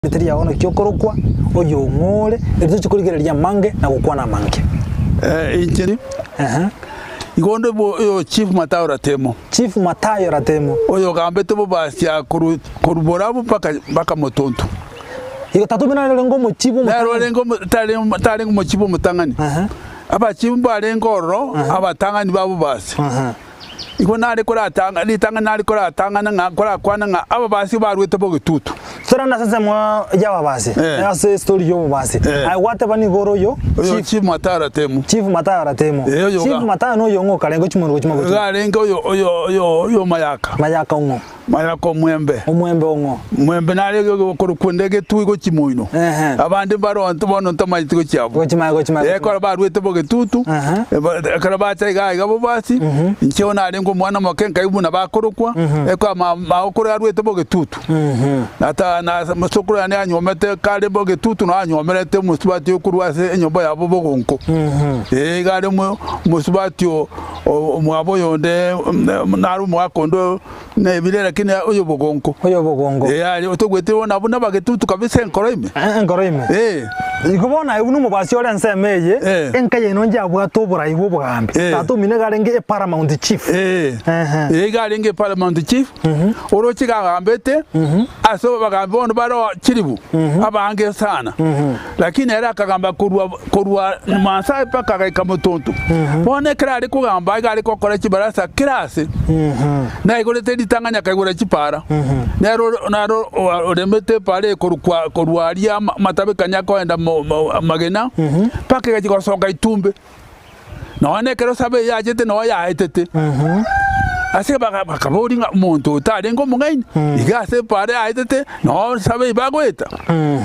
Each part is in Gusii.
Teri yao naki okorokwa, oyong'o ore, erio tochie korigereria amange na gokwana amange. Eh, inche Ehe. igo onde bo oyo Chief Mathayo Ratemo. Chief Mathayo Ratemo. Oyo ogambete bobasia korwa korwa borabu mpaka mpaka motonto. Igo tata omino nere orenge omochibu Nere omotang'ani. orenge omo tarenge tarenge omochibu omotang'ani. Ehe. Abachibu mbarenge ororo abatang'ani ba bobasi. Ehe. Igo nare koratanga ritang'ani nare koratang'ana ng'a korakwana ng'a ababasi barwete bogetutu. Torende ase ensemo y'ababasi, Eh. ase estory y'obobasi. Eh. Aye gwateba nigo ore oyo Oyo Chief, Chief Mathayo Ratemo. Chief Mathayo Ratemo. Eh, oyo Chief iga. Mathayo noyo ng'o okarenge ochimoni gochima Iga gochima. arenge oyo oyo oyo oyo Mayaka. Mayaka ong'o? Mayaka omwembe. Omwembe ong'o? Mwembe nare okorokwa onde egetui gochia moino. Ehe. Abande mbaro bono ntomanyeti gochia abwo. Gochimaya gochimaya Eh, gochimaya. ekero barwete bogetutu, Aha. eba- ekero bacha iga iga bobasi, inche bono narenge omwana omoke nkaigwa buna bakorokwa, ekero ma- magokoro arwete bogetutu. Nata na mosokoro yane anyuomete kare bogetutu nao anyuomerete omosubati okorwa ase enyomba yabo bogonko. Eh, iga are omo omosubati o- o- omwabo oyonde nare omogaka onde Nebire lakini oyobogonko. Oyobogongo. Eh, aria otogwete bono abwo nabagetutu kabisa enkoro ime. Eh, enkoro ime. Eh. Igo bono aye buna omobasi ore ensemo eye, Eh. enka yaino njabwate oborai bw'obogambi. Eh. Tata omino iga arenge eparamount chief. Eh. Ehe. Eh, iga arenge paramount chief, oroche iga agambete, ase abagambi bono bare chilifu, abange sana. Lakini ere akagamba korwa korwa Maasai mpaka agaika Motonto. Bono ekero are kogamba iga are gokora chibarasa kera ase. Naigorete ritang'ani akaigora chipara. Nero naro oremete epara ekorokwa korwa aria amatabekani akoenda magena mpaka egachia gosoka itumbe. Nonya nekero saba eye yachete noo yaetete. Ase bakaboria ng'a omonto oyo tarenge omong'aini, iga ase epaara yaetete noo saba eye bagoeta.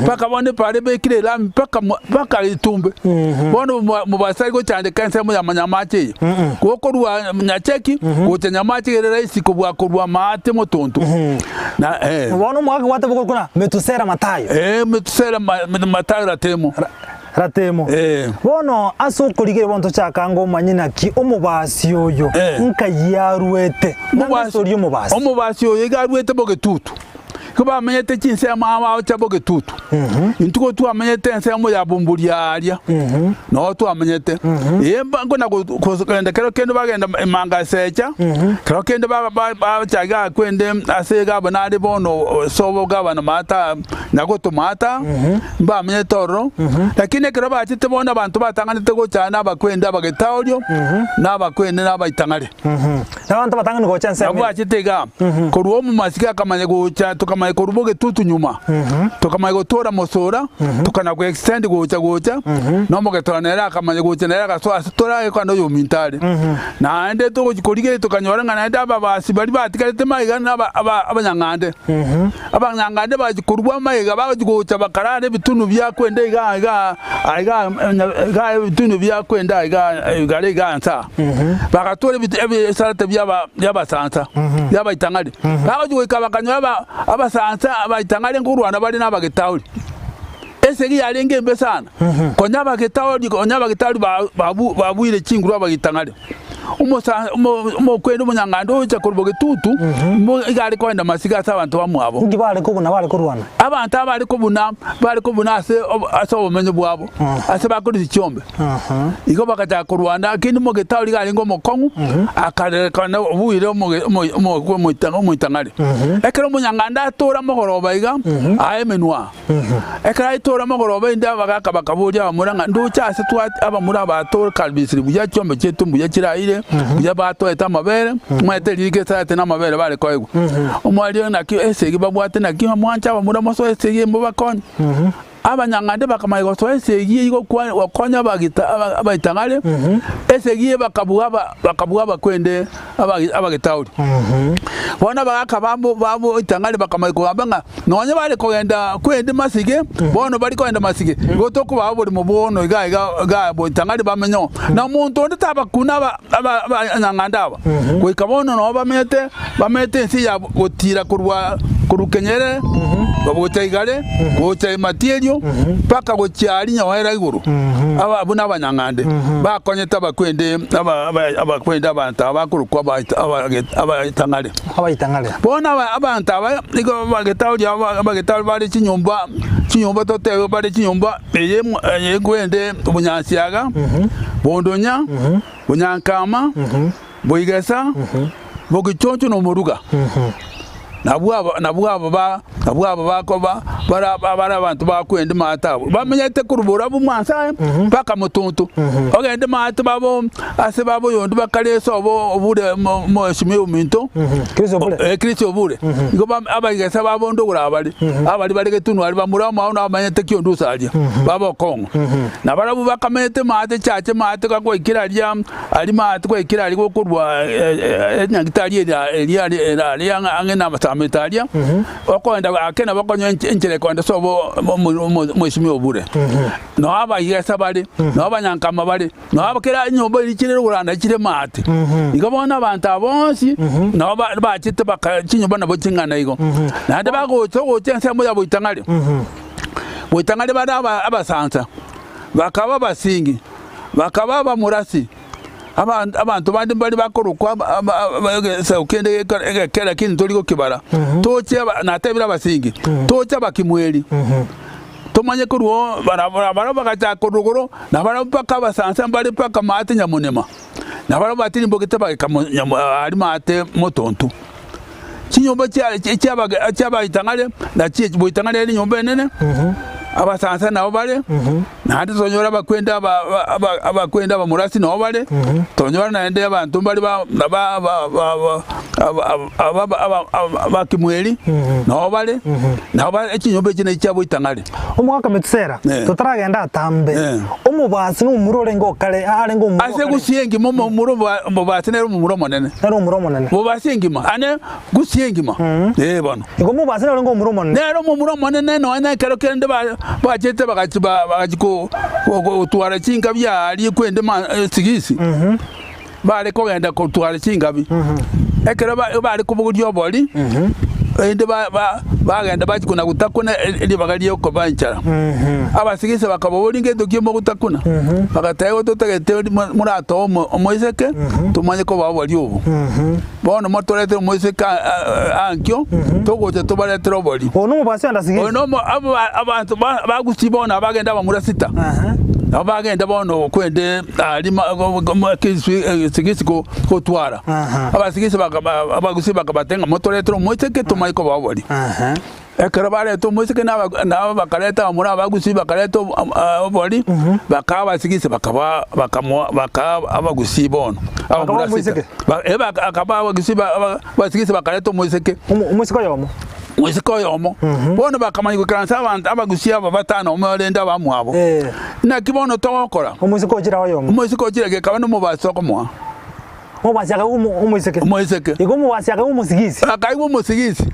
Mpaka bono epaara ebekire elami mpaka mpaka etumbe. Bono mobasi tari gochandeka ensemo ya manyamache eye. Gokorwa Nyacheki gocha Nyamache iga ere rahisi kobua korwa maate motonto. Na eh. Bono omogaka gwateba okorokwa ng'a Metusela Matayo. Eh, Metusela Matayo Ratemo. Ratemo. Bono ase okorigereria bono tochaka anga omanye naki omobasi oyo nkai aruete. Nang'e ase oria omobasi. Omobasi oyo iga aruete bogetutu. Igo bamenyete chinsemo ao ao chia bogetutu. Intwe igo twamenyete ensemo ya Bumburia aaria, noo twamenyete. Ee mba nkona kogenda kero kende bagenda emanga esecha, kero kende bacha igaa kwende ase gavana are bono sobo gavana maata Nyagotoma ata, mbamenyete ororo, lakini ekero bachete bono abanto batang'anete gocha aa nabakwende abagetaorio, na abakwende na abaitang'are. Na abanto abatang'ani gocha ensemo Nabwo eye. bachete igaa, korwa omomasike akamanya gocha, tokamanya korwa bogetutu nyuma, tokamanya gotora mosora, tokana go extend gocha gocha, na omogetora nere akamanya gocha nere agasoa ase tore agekwana oyominto are. Naende togochi korigereria tokanyora ng'a naende ababasi baria batigarete magega na aba aba abanyang'ande. Abanyang'ande bachia korwa amaiga bagochia gocha bakarara ebitunu bia kwenda iga iga aiga iga ebitunu bia kwenda iga igare iga nsa. Bagatora ebisarate biaba bi'abasansa bi'abaitang'ari. Bagochia goika bakanyora aba abasansa abaitang'ari nkorwana bare nabagetauri. Esegi yarenge embe sana, konya abagetauri konya abagetauri ba babu babuire chinguru abaitang'ari. Omosa omo omokweri omonyang'anda ocha korwa bogetutu, mo iga are kogenda masiga ase abanto bamwabo. Inki bare kobuna bare korwana? Abanto aba bare kobuna, bare kobuna ase ase obomenyo bwabo, ase bakorisia chiombe. Igo bagachaka korwana, lakini omogetauri iga arenge omokong'u, akarerekana obuire omoge omo omo omoita omoitang'ari. Ekero omonyang'anda atora mogoroba iga, aye emenwa. Ekero aitoora mogoroba inde abagaaka bakaboria abamura ng'a, Ndoche aase twa abamura aba tokaribisire buya chiombe chiaito mbuya chiraire, buya batoete amabere, omanyete ririko esarate na amabere bare koegwa. Omwaria naki esegi babwate naki mwanche abamura mosoe esegi eye mobakonye. Abanyang'ande bakamanya gosoa esegi eyio gokwa gokonya abagita aba abaitang'are, esegi eye bakabua aba bakabua abakwende abagetauri. Bono abagaaka babo babo ritang'ani bakamanya kogamba ng'a nonye bare kogenda kwende masige, bono bari kogenda masige, igo tokobaa oborimo bono iga iga iga ritang'ani bamenye oo. Na omonto onde tabakuna aba aba abanyang'anda aba, goika bono nabo bamenyete bamenyete ense ya gotira korwa. Korwa Kenyerere, gocha Igare, gocha Ematierio, mpaka gochia aria Nyawaera igoro, aba abwo nabanyang'ande, bakonyete abakwende aba aba abakwende abanto aba bakorokwa abaita abage abaitang'are. Abaitang'are. Bono aba abanto aba nigo abagetauri aba abagetauri bare chinyomba chinyomba totebe bare chinyomba eye eye ekwende obonyansiaga, bondonya, bonyankama, Boigesa, bogichoncho na omoruga, nabwo aba nabwo aba ba nabwo aba bakoba bara bare abanto bakwenda maate abwo, bamenyete korwa borabu mwansa aye mpaka motonto, ogende maate babo ase babo oyonde bakare ase obo obure mo moeshimiwa ominto, Kristo obure. eh Kristo obure, igo ba abaigesa babo onde ogora abare, abari bare getunwa aria bamura omwabo nabamanyete ki onde osaria, baba okong'u. Na barabwo bakamenyete maate chiache maate gakwaikire aria. Aria maate gwaikire aria gokorwa enyagitari eria eria eria ang'e na amasameta aria, okoenda ake nabo okonyora enchera ekoenda ase obo omoisimia obure. Noo abaigesa bare, noo abanyankama bare, noo kera enyomba eria chire rogoro naende chire maate. Igo bono abanto aba bonsi nabo bachete baka chinyomba nabo ching'ana igo. Naende bagocha ogocha ensemo ya boitang'ari, boitang'ari bare abasansa, bakaba abasingi. Bakaba abamurasi, abanto bande mbare bakorokwa egesaku kende egeke lakini ntori gokebara, toche natebire abasingi, toche abakimweri, tomanye korwa oo barabwo bagachaka korwa rogoro, na barabwo mpaka abasansa mbare mpaka maate nyamonema, na barabwo batirimbogete bagaika aria maate motonto. Chinyomba chi'abaitang'are, na boitang'are ere enyomba enene, abasansa nao bare, naende tonyore abakwenda abakwenda abamurasi nao bare, tonyore naende abanto mbare abakimweri nao bare, nabo chinyomba echi nachi chia boitang'are. Omogaka Metusela, totaragenda atambe, omobasi nomomura orenge okare, arenge omomura Ase okare. gusii engima omomura omobasi nere omomura omonene. Nere omomura omonene. Mobasi engima, ane gusii engima, ee bono. Igo omobasi nere orenge omomura omonene. Nere omomura omonene nonya na ekero kende bachete bagachi bagachi gotwara chingabi aaria kwende sigisi, bare kogenda kotwara chingabi, ekero bare kobogoria obori, erinde bagenda bachia kona gotakuna ribaga ria okoba enchara. Abasigisi bakababoria ngento ki mogotakuna? Bagateba igo totagete moratoe omoiseke tomanye kobaa obori obo. Bono motoretere omoiseke ankio, togocha tobaretere obori. Oyo nomobasi onde Oyo nomo abanto bagusii bono abagenda abamura sita, nabo bagenda bono kwende aria sigisi gotwara. Abasigisi abagusii bakabatebia ng'a motoretere omoiseke tomanye kobaa obori. Ekero bareta omoiseke na aba bakareta abamura abagusii bakareta obori, bakaa abasigisi bakaba bakamoa bakaa abagusii bono. Bakabaa omoiseke? Bakabaa abagusii abasigisi bakareta omoiseke. Omoiseke oyomo? Omoiseke oyomo. Bono bakamanya goikaransa abanto abagusii aba batano omo rende abamwabo. Naki bono togokora? Omoiseke ochire oyomo. Omoiseke ochire gekaba nomobasi okomoa. Omobasi akaigwa omoiseke. Omoiseke. Igo omobasi akaigwa omosigisi. Akaigwa omosigisi.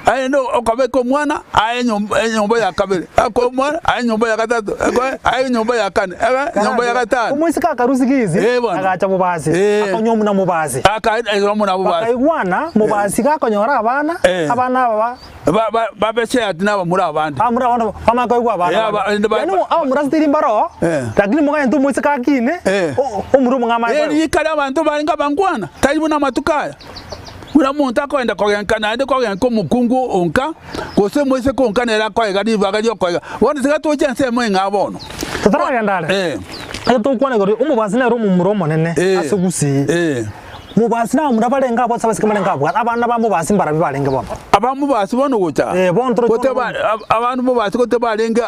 Aye okabeka omwana aye enyomba ya kabere, akoa omwana aye enyomba ya gatato, akoe aye enyomba ya kane, aye enyomba ya gatano. Omoiseke akarwa sigisi, Eh, bono. agacha mobasi, Eh. akanywa muna mobasi. Akaigwa muna mobasi. Bakaigwana, mobasi gakonyora abana, Eh. abana aba ba Ba- ba- babe shared na abamura abande. abamura abande bamanye koigwa abana Eh, aba- bande. ende ba- Yaani abamura ase teri mbaroo, Eh. lakini moganyete omoiseke akine, Eh. o- omura omong'ao amanye koigwa. Rikare abanto barenge abangwana, tari buna amatuko aya. Buna omonto akogenda kogenka naende kogenka omokungu onka, gose omoiseke onka nere akoega ribaga ri'okoega. Bono tiga toche ensemo eng'ao bono. Totaragenda are, Eh. ekero togokwana igoro omobasi nere omomura omonene Eh. ase gusii. Eh. Mobasi na abamura barenge abwo ase abaiseke barenge abwo, abana ba mobasi mbarabi barenge bono. Abamobasi bono gocha Eh, bono toroche gote bono ba- ab- abana mobasi gote barenge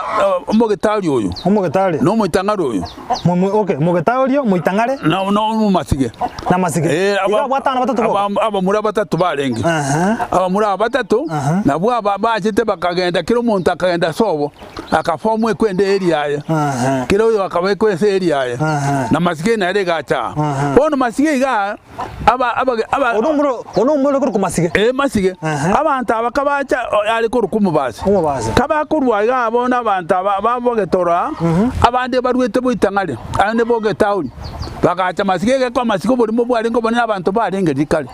omogetari oyo, Omogetari. na omoitang'ari oyo. Okay, mogetaorio, moitang'are. Na omomasige. Namasige. Igo abwate abana batato boka. Abamura batato barenge. Abamura aba batato, nabwo aba bachete bakagenda, kera omonto akagenda sobo, akaform ekwenda eeri yaye. Kera oyo akabekwa ase eeri yaye. Na masige nere egacha aa. Bono masige igaa, aba aba aba. Ono omoro ono omoro korokwa masige. Ee masige. Aha. Abanto aba kabacha are korokwa omobasi. Omobasi. Kabakorwa igaa bono abanto aba babogetora abande baruete boitang'are abande bogetauri bagacha masige egekwa masige oborimo bwarenge obonene abanto barenge rikare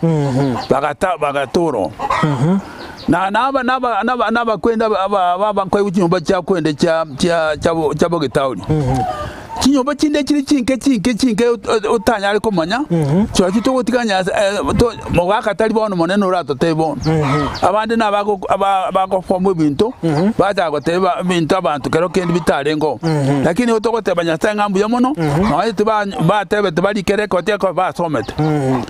bagata bagatora oo. Na naba naba naba nabakwenda aba aba abakoigwa chinyomba chia kwende chia chia chia chia bogetauri. Chinyomba chinde chire chinke chinke chinke otanyare komanya, chirochio togotiga Nyasae to mogaka tari bono monene oratotebie bono. Abande nabago aba bagoform ebinto, bachaka goteba ebinto abanto kero kende bitarengeo. Lakini igo togoteba Nyasae ng'a mbuya mono, nonye tiba batebete barike record ekero basomete,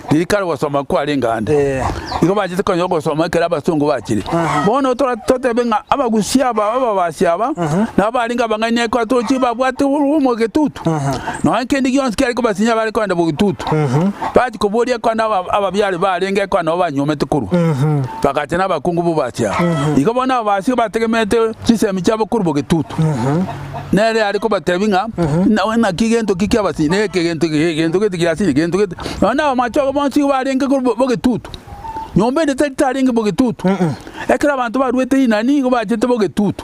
riria kare gosoma kwarenge ande. Igo bachete konya ogosoma ekero abasongo bachire. Bono tora totebe ng'a abagusia aba ababasi aba, nabo barenge abang'aini ekero tochire babwate omogetutu. Nonya kende gionsi kiare kobasinya bare kogenda bogetutu. Bachia koboria ekero na aba ababiare barenge ekero nabo banyuomete korwa. Bagacha na abakungu bobasi aba. Igo bono ababasi bategemeete chisemi chiabo korwa bogetutu. Nere are kobatebia ng'a na naki gento ki kiabasinyire, na eke gento eke gento gete giasinyire gento gete. Nonya na abamache abo bonsi igo barenge korwa bogetutu. Nyomba ende tari tarenge bogetutu. Ekero abanto baruete rinani nigo bachete bogetutu.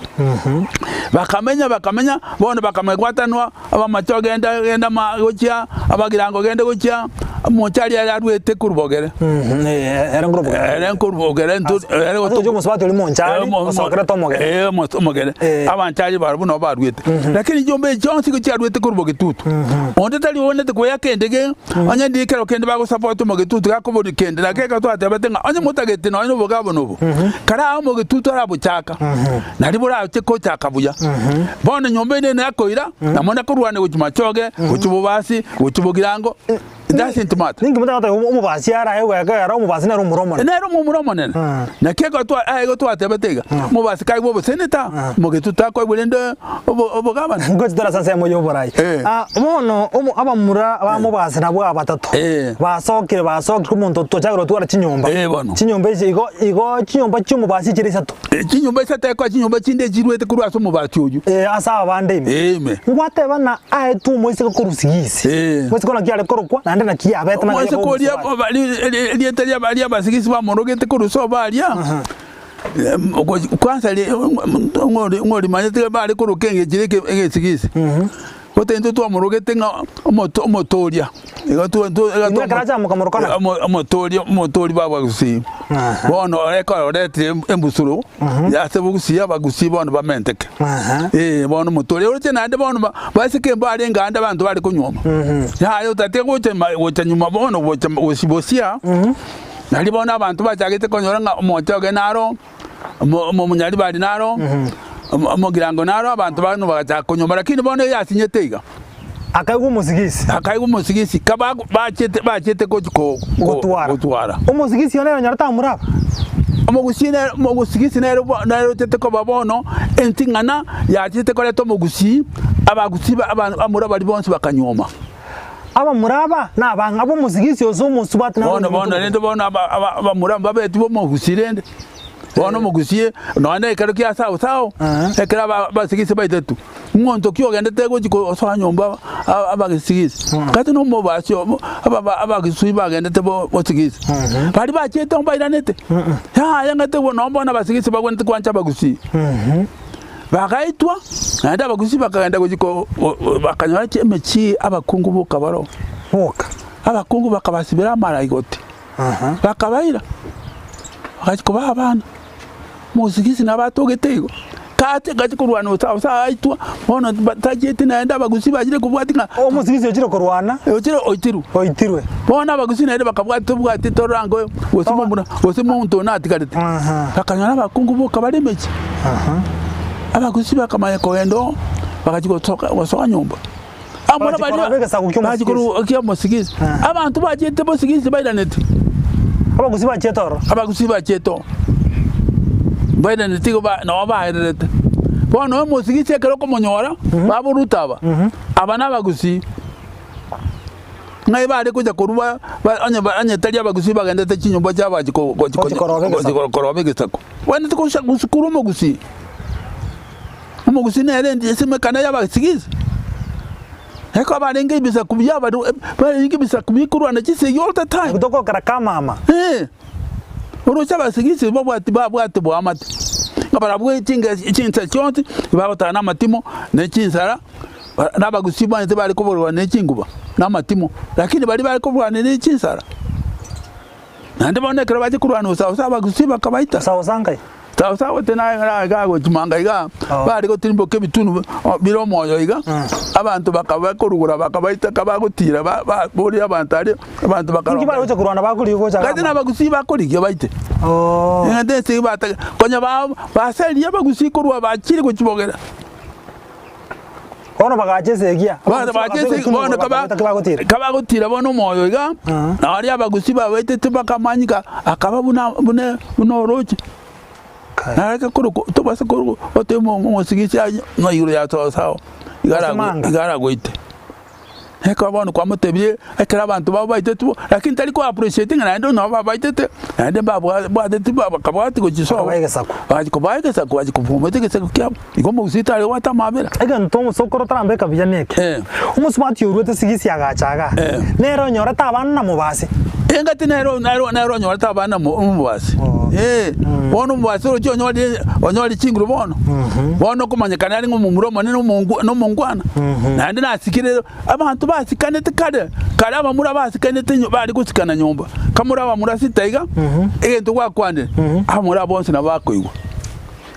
Bakamenya bakamenya, bono bakamegwatanwa abamache ogenda genda ma gochia, abagirango genda gochia, omonche aria ere aruete korwa bogere. Ere nkorwa bogere. Ere nkorwa bogere nto ere Ase ogochia omosubati oria monchari, osokerete omogere. Eh, omo- omogere. Abanchari barabwo nabo baruete. Lakini chiombe echi chionsi igo chiaruete korwa bogetutu. Onde tari owenerete koyaka endege, onye ndiri kero kende bagosupport omogetutu gakoboria kende, naki ekero twatebete ng'a onye motagete nonye na oboga obo nobo, kare aa omogetutu arabochaka, nario borache kochaka buya. Bono enyomba ende nakoira, namo nakorwania gochia machoge, gochia bobasi, gochia bogirango, it doesn't matter. Ninki motagoteba omobasi araegwe ekero omobasi nere omura omonene? Nere omomura omonene. Naki ekero twa aye igo twatebete iga, omobasi kaigwe oboseneta, omogetutu takoigwa rende obo obogabana. Ngochi tore ase ensemo y'oborai. Eh. Ah, bono omo abamura bamobasi nabwo abatato. Eh. Basokire basokire omonto tochakire gotwara chinyomba. Eh, bono. Chinyomba echi igo igo chinyomba chi'omobasi chire isato. Eh, chinyomba isato ekoa chinyomba chinde echiruete korwa ase omobasi oyio. Eh, ase abande ime. Eh, ime. Ngwateba ng'a aetwe omoiseke korwa Sigisi. Eh. Omoiseke naki are korokwa, naende naki yabete naki Omoiseke oria omoiseke. oba- ri- ri- erieta ria baria abasigisi bamorogete korwa sobo aria, Kwansa ng'orimanyete bare koroka engechiri eke egesigisi, gose intwe twamorogete ng'a omoto omotoria, igo twa twa iga Inwe ekero acha mokamoroka naki? omo omotoria omotori bwa abagusii. Bono ekero oretire embusuro ase bogusii abagusii bono bamenteke. Eh, bono omotoria oroche naende bono ba basike mbarenge ande abanto bare konyuoma. Yaya otatiga gocha ma gocha nyuma bono gocha gosi bosia. Nario bono abanto bachagete konyora ng'a omochoge naro, omo omonyaribari naro, omo omogirango naro, abanto bano bagachaka konyomba lakini bono eyasinyete iga. Akaigwa omosigisi. Akaigwa omosigisi, kaba bachete bachete gochi ko ko Gotwara. gotwara. Omosigisi one nonyora tamoraba. Omogusii nere omosigisi nere bo nere ochete koba bono enting'ana yachete koreta omogusii, abagusii ba aba abamura baria bonsi bakanyuoma. Abamura aba nabang'a b'omosigisi ose omosubati naro Bono bono rende bono aba aba abamura mbabetwe b'omogusii rende, bono omogusii nonya na ekero kia sao sao, ekero aba abasigisi baitetwe, omonto ki ogendete gochia gosoa nyomba aba abasigisi, gati na omobasi obo ababa abagisui bagendete bo bosigisi, baria bachiete mbairanete, yaya ng'ete bono bono abasigisi bagwenerete kwancha abagusii. Bagaitwa, naende abagusii bakagenda gochia ko bakanyora emechie abakungu boka baroo. Boka. Abakungu bakabasibera amaraigoti, bakabaira, bagachia kobaa abana. Omosigisi nabo atogete igo, kate gachia korwana ose ase aitwa, bono tachieti naende abagusii bachire kobwatia ng'a Omosigisi ochire korwana. Ochire oitirwe. Oitirwe. Bono abagusii naende bakabwata tobwati torora oyo, gose momura, gose monto one atigarete. Bakanyora abakungu boka bare emechie. Abagusii bakamanya kogenda oo, bagachia gosoka gosoa nyomba. Abamura Bagachia baria korora egesaku kia bagachia omosigisi. korwa kia omosigisi. Abanto bachiete bosigisi bairaneti. Abagusii bachiete ororo. Abagusii bachiete oo, bairaneti igo ba nabo baererete. Bono omosigisi ekero okomonyora, baboruta aba, aba nabagusii. Ng'ai bare gocha korwa ba onye onye tari abagusii bagendete chinyomba chiabachi ko gochi Gochi koroba egesaku. gochi koroba egesaku. Gwenerete gocha gosi korwa omogusii. Omogusii nere endi esemekana ya abasigisi. Ekero barenge ebisaku biabaru barenge ebisaku bikorwana chisegi all the time. Togokera kamama. Eh, oroche abasigisi babwati babwate boamate, ng'a barabwo chinge chinsa chionsi bagotara na amatimo na chinsara. Na abagusii bonsi tibare koborwa ne chinguba na amatimo, lakini baria bare koborwa ne chinsara. Naende bono ekero bachia korwana Osausa abagusii bakabaita. Osausa nkai? Sausa gote na iga gochimanga iga, bare gotirimboka ebitunu bire omoyo iga, abanto bakaba korugura bakabaita kabagotira baboria abanto aria, abanto Inki bakaronga. bare gocha korwana bakorigia gocha Gati gamba? na abagusii bakorigia baite. Oo. Eng'ende ase bataka konya ba baseririe abagusii korwa bachire gochibogera. Bono bagacha esegia. Bono bagacha esegi bono kaba kabagotira bono omoyo iga, na baria abagusii babaitete bakamanyika akaba buna buna buna oroche. Nareke korokwa tobasa korokwa goteba omosigisi aye ng'a igoro ya sawasawa iga Gose iga aragoite. Ekero bono kwamotebirie ekero abanto babo baitetwe bo, lakini tari ko appreciate ng'a naende nabo babaitete, naende mbabwa bwateti bakabwati gochia sobo, Bakabaa egesaku. bagachia kobaa egesaku bagachia kobometa egesaku kiabo, igo omogusii tari obwate amabera. Egento omosokoro otarambeka buya neke, Eh. omosubati oruete sigisi agacha igaa, Eh. nere onyorete abana na mobasi. Engaki nero nero nero onyorete abana mo omobasi. Oh. Eh, bono omobasi oroche onyorire onyore chinguru bono. Bono okomanyekana are ng'a omomura omonene omongu na omongwana. Naende nasikire abanto basikanete kare, kare abamura basikanete nyo bare gosikana nyomba. Kamore abamura sita iga, egento gwakwanire, abamura bonsi nabo bakoigwa.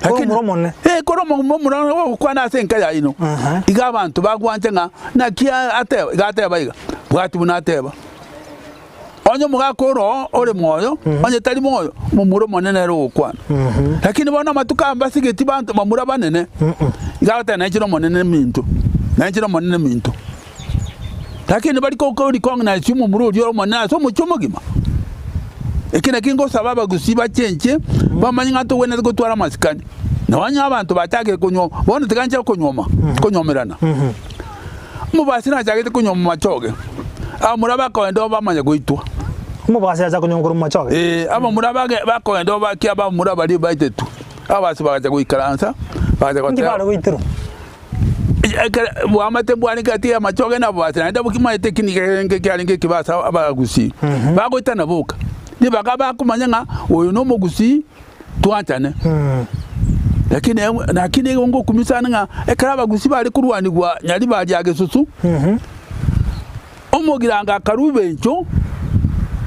Kore omomura omonene. Eh, kore omomura ogokwana ase enka yaino, iga abanto bagwancha ng'a naki ateba, iga ateba iga, bwati buna ateba. Onye omogaka ore oo ore moyo, onye tari moyo, momura omonene nere ogokwana. Lakini bono amatuko aya mbasigeti banto bamura banene, iga agoteba nainche nomonene minto, nainche nomonene minto. Lakini bari ko recognize omomura oria ore omonene ase omochie omogima. Eki nakio ngosaba abagusii bachenche, bamanye ng'a ntogwenerete gotwara amasikani. Nonya abanto bachakire konywa, bono tiga nche konyuoma, konyuomerana. Omobasi nachagete konywa omomachoge, abamura bakoenda oo bamanya goitwa. Omobasi acha konywa korwa omomachoge. Ee, abamura bage bakoenda oo bakia abamura baria baitetwe. Ababasi bagacha goikaransa, bagacha Inki goteba, bare goiterwa? Ekere bwamate mbwarenge gati y'amachoge na ababasi, naende abwo kimaete eki nigo ekerenge kiarenge ekibe ase abagusii. Bagoitana boka, ribaga bakomanya ng'a oyo nomogusii. twanchane. Lakini lakini igo ngokumisa ng'a ekero abagusii bare korwanigwa Nyaribari ya Gesusu, omogirango akarua ebencho,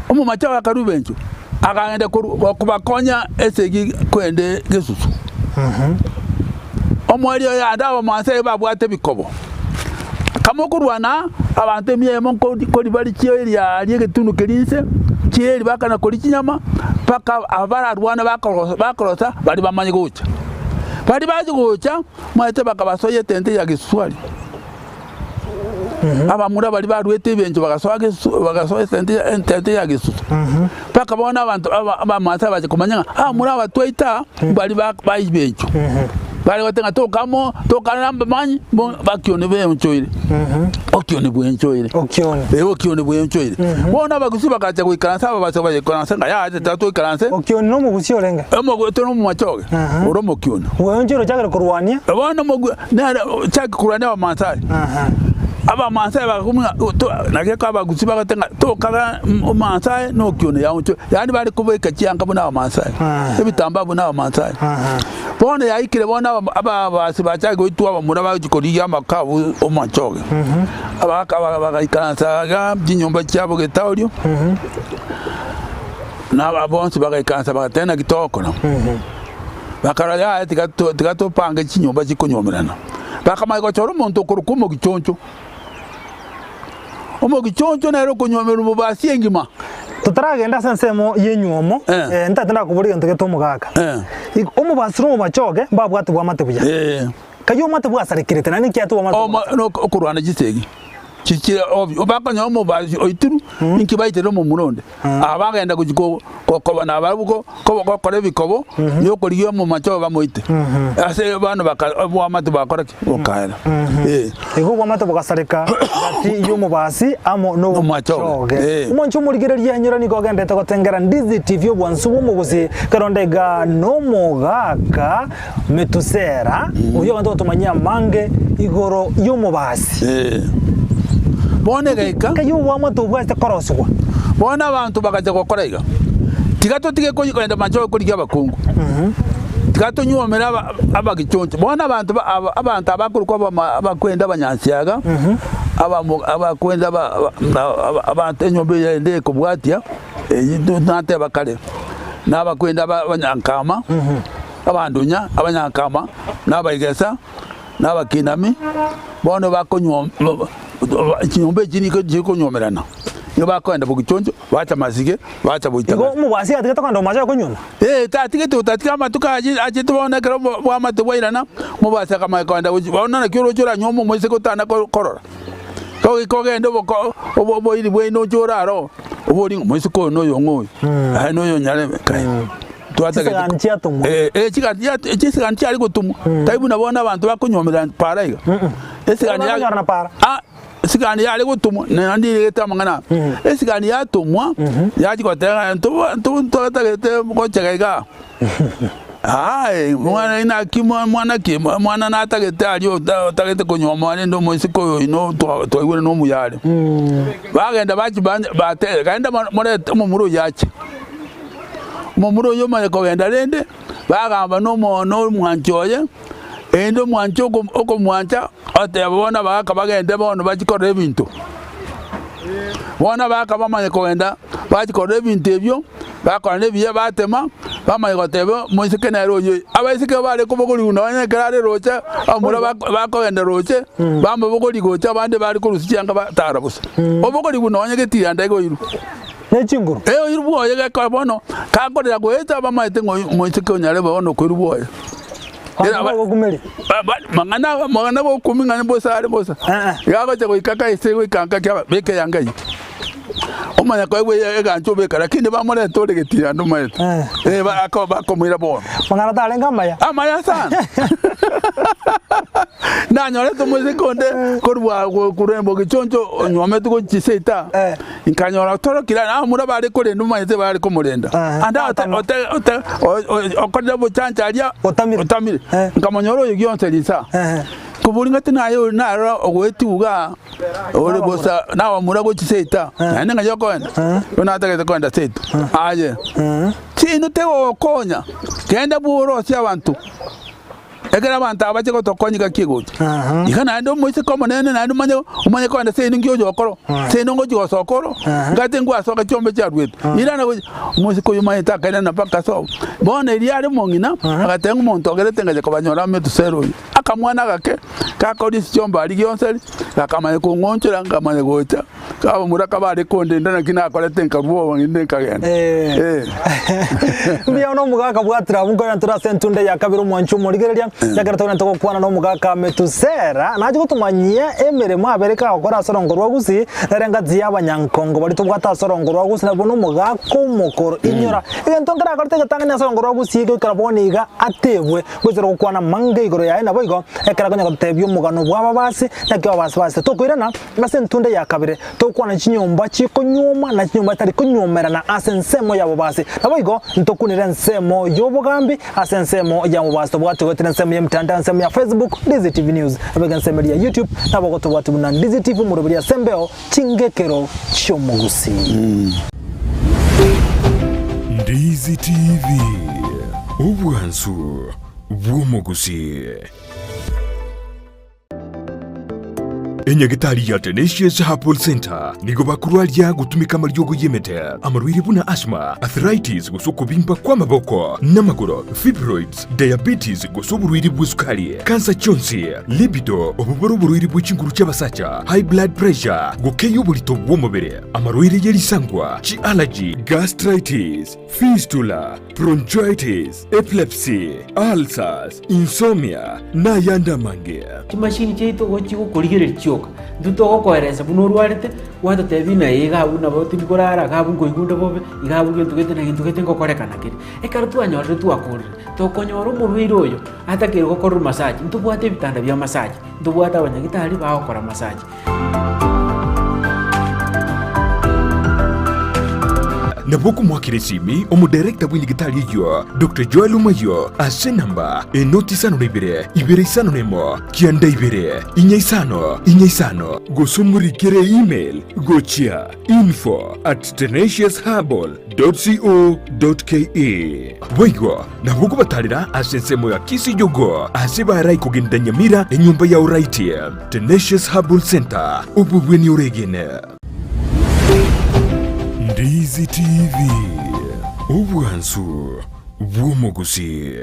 omomache oye akarua ebencho, akagenda korwa kobakonya esegi kogenda Gesusu. Omoerio oye ande abamansae babwate ebikobo, kama okorwana abanto emia eyemo nkori bare chieri aria egetunu keria inse, chieri bakana koria chinyama, mpaka aba bararwane bakorosa bakorosa baria bamanye gocha. Baria bachia gocha, omanyete bakabasoyia etente ya gesusu aria. Abamura baria baruete ebencho bagasoa gesusu bagasoa esente entente ya gesusu. Mpaka bono abanto aba abamasa bacha komanya ng'a abamura aba twaita aa mbari ba ba ebencho. Bare goteba ng'a tokamo tokarora mbamanyi bo bakioni benchoire, okioni bwenchoire. Okioni. Eh okioni bwenchoire. Bono abagusii bagacha goikaransa ababasa bagaikaransa ng'a yaya tata toikaranse. Okioni na omogusi orenge? Omogo tore omomachoge, ore omokioni. Bwenchoire ochakire korwania? Bono omogu Nere ochake korwania Abamaasai. Abamaasai bagakumia ng'a to naki ekero abagusii bagoteba ng'a tokaga Omaasai na okione yaonchore, yaani bare kobeka chianga buna Abamaasai, ebitambaa buna Abamaasai. Bono yaikire bono aba ababasi bachake goitwa abamura bagochia korigia amakabu omachoge. Abagaka bagaikaransa igaa chinyomba chiabo getaorio, na aba bonsi bagaikaransa bagateba naki togokora. Bakarora yaya tiga tiga topange chinyomba chikonywomerana. Bakamanya gochora omonto okorokwa omogichoncho. Omogichoncho nere okonywomerwa mobasi engima. Totaragenda ase ensemo y'enywomo, Eh. eh, ntagete ndakoboria egento gete omogaka. Eh. Igo omobasi na omomachoge mbabwate bwamate buya. Eh. Kayio omwate bwasarekerete naende nki ate obwamate Omo bwasarekerete? no okorwana chisegi chichire ovyo bakonyora omobasi oitirwe inki baitere omomura onde. Aba bagenda gochia ko koba nabarabwo ko ko gokora ebikobo na okorigia omomache obo bamoite. Ase abana baka oboamate bakora ki? Bokaera. Eh. Igo obwamate bogasareka gati y'omobasi amo Omomache obo. nomochoge. Eh. Omonche omorigereria enyora nigo ogendete gotengera Ndizi TV obwansu bw'omogusi ekero onde iga nomogaka Metusela, oyio ogento gotomanyia amange igoro y'omobasi. Eh. Bono egaika. Nkai obwamate obwate korosigwa. Bono abanto bagacha gokora iga, Tiga totige kogenda machoge korigia abakungu, tiga tonyuomere aba abagichoncho. Bono abanto ba aba abanto abakorokwa abama abakwenda abanyansiaga, abamo abakwenda aba aba abanto enyomba eye ende ekobwatia. Eyio nateba kare, na abakwenda abanyankama, abandunya, abanyankama, na abaigesa, na abakinami, bono bakonywa chinyomba echi nigo chikonywomerana, nigo bakogenda bogichoncho, bacha masige, bacha Igo boitang'ani. omobasi atigete kogenda omomache okonyuoma? Ee, tatigete gotatiga amatuko aye achete bono ekero bwamate bwairana, omobasi akamanya kogenda gochia bono naki oroche oranyuome omoiseke otana korora. Goika ogende oboko oboiri bwaino oche orare oo, obori ng'a omoiseke oyo noyo ng'o oyo, aye noyo onyarebe kai. Twatagete Chisigani chiatomwa. Eh, eh, chigani chia chisigani chiare gotomwa, tari buna bono abanto bakonywomerana para iga. Esigani ya Bakonyorana para. ah, esigani yare gotomwa naende ndigete amang'ana aya. Esigani yatomwa, yachia goteba ng'a ntobo ntobo ntotagete gochega igaa. Aye, mwana inaki mwana ki? Mwana natagete aria otagete konyuoma rende omoiseke oyo oino twaigure nomuya are. Bagenda bachia bateba, genda morete omomura oyio ache. Omomura oyio omanye kogenda rende, bagamba na omwanchi oye, erinde omwanchi okomwancha, oteba bono abagaka bagende bono bachie korora ebinto. Bono abagaka bamanye kogenda bachia korora ebinto ebio. Bakora nebiya, batema, bamanya goteba, Omoiseke nere oyio. Abaiseke bare kobogorigwa nonya ekero are roche, abamura bakogenda roche, bamobogori gocha abande bare korusia chianga batara bosa. Obogorigwe nonya getiranda iga oirwe. Ne chinguru. Eh, oirwe bwoye gekora bono, kakorera goeta bamaete ng'a oyo omoiseke onyare bono okoirwa bwoye. Abanto bagokumeria. Mang'ana mang'ana gokumi ng'a mbosa are bosa. Iga agocha goika kaise goika nka kiaba beka eyanga eyio. Omanya koegwa egancha obeka lakini bamorete ore getiranda omaete. Eh bakomoira bono. Mang'ana tarenge amaya. Amaya sana. Nanyorete omoiseke onde korwa korwa bogichoncho onyuometwe gochia seita. Nkanyora torokire abamura bare korenda omanyete bare komorenda. Ande okorire obochancha aria otamire. Nkamonyora oyo gionsi risa. Nkobori ng'a tinaye oyo narora ogoetigwa igaa ore bosa nabamura gochia seita naende ng'ai okoenda? Bono natagete koenda seito. Aye chinwe tegogokonya, genda bworosie abanto. Ekero abanto aba bache gotokonya gaki egocha. Iga naende omoiseke omonene naende omanye omanye kogenda seino nki oyo okoro, seino ngochia gosoka oro, ngate ngwasoka chiombe chiaruetwe. Irana gochia, omoiseke oyio omanyete akairana mpaka sobo. Bono erio are omong'ina, agateba ng'a omonto ogerete ngacha kobanyora amo etusera oyo. Akamwana agake, gakoria ase chiombe aria gionsi aria, gakamanya kong'onchora nkamanya gocha. Abamura kabare kondenda naki nakorete nkarua obong'ina nkagenda. Eh. Mbuya mono omogaka bwatire abwo nkorera ntore ase entunda ya kabere omwanchi omorigereria ekero togenda togokwana na omogaka Metusera nache gotomanyia emeremo abere kagokora ase orongo rwa Gusii nere engati ya abanyankongo baria tobwate ase orongo rwa Gusii nabwo nomogaka omokoro inyora egento nkerakorete egetang'ani ase orongo rwa Gusii goikera bono iga atebwe gochera gokwana amange igoro yaye naboigo ekero akonya gotebia omogano bw'ababasi naki ababasi basete tokoirana Ase entunda ya kabere tokwana chinyomba chikonyuoma na chinyomba chitari konyuomerana ase ensemo y'abobasi. Naboigo ntokunire ensemo y'obogambi ase ensemo y'amobasi. Tobwati goetera ensemo y'emitandao, ensemo ya Facebook, Ndizi TV News, naboigo ensemo eria ya YouTube, nabo gotobwati buna Ndizi TV omoroberi ase embeo chingekero chi'omogusii. Ndizi TV, obwansu bw'omogusii. Enyagitari ya Tenacious Herbal Centre nigo bakorwaria gotumeka amariogo y'emete, amarwaire buna asthma, arthritis gose okobimba kw'amaboko n'amagoro, fibroids, diabetes gose oborwaire bw'esukari, kansa chionsi, libido, obwo bore oborwaire bwe chinguru chi'abasacha, high blood pressure, gokeyia oborito bw'omobere, amarwaire ye risangwa, chi'allergy, gastritis, fistula, bronchitis, epilepsy, ulcers, insomnia, na ayande amange. Chimashini chiaito igo chigokorigereria chioka, intwe togokoeresa buna orwarete, gwatotebia ng'a iga abwo nabo tindi korara, iga abwo nkoigwa onde bobe, iga abwo gento gete na gento gete ngokorekana kere. Ekero twanyorire twakorire, tokonyora omorwaire oyo atakeire gokorerwa massage, ntobwate ebitanda bia massage, ntobwate abanyagitari bagokora massage. Nabo okomoakera esimi omodirector bw'enyagitari eyio, Doctor Joel Omayio, ase enamba enoti isano na ibere, ibere isano na emo, kianda ibere, inya isano, inya isano, gose omorikere email gochia info at tenaciousherbal dot co dot ke. Boigo nabo okobatarera ase ensemo ya Kisii Jogoo ase barai kogenda Nyamira enyomba ya Oraiti. Tenacious Herbal Center, obobweni oregene. Ndizi. Ndizi TV, obwansu bw'omogusii.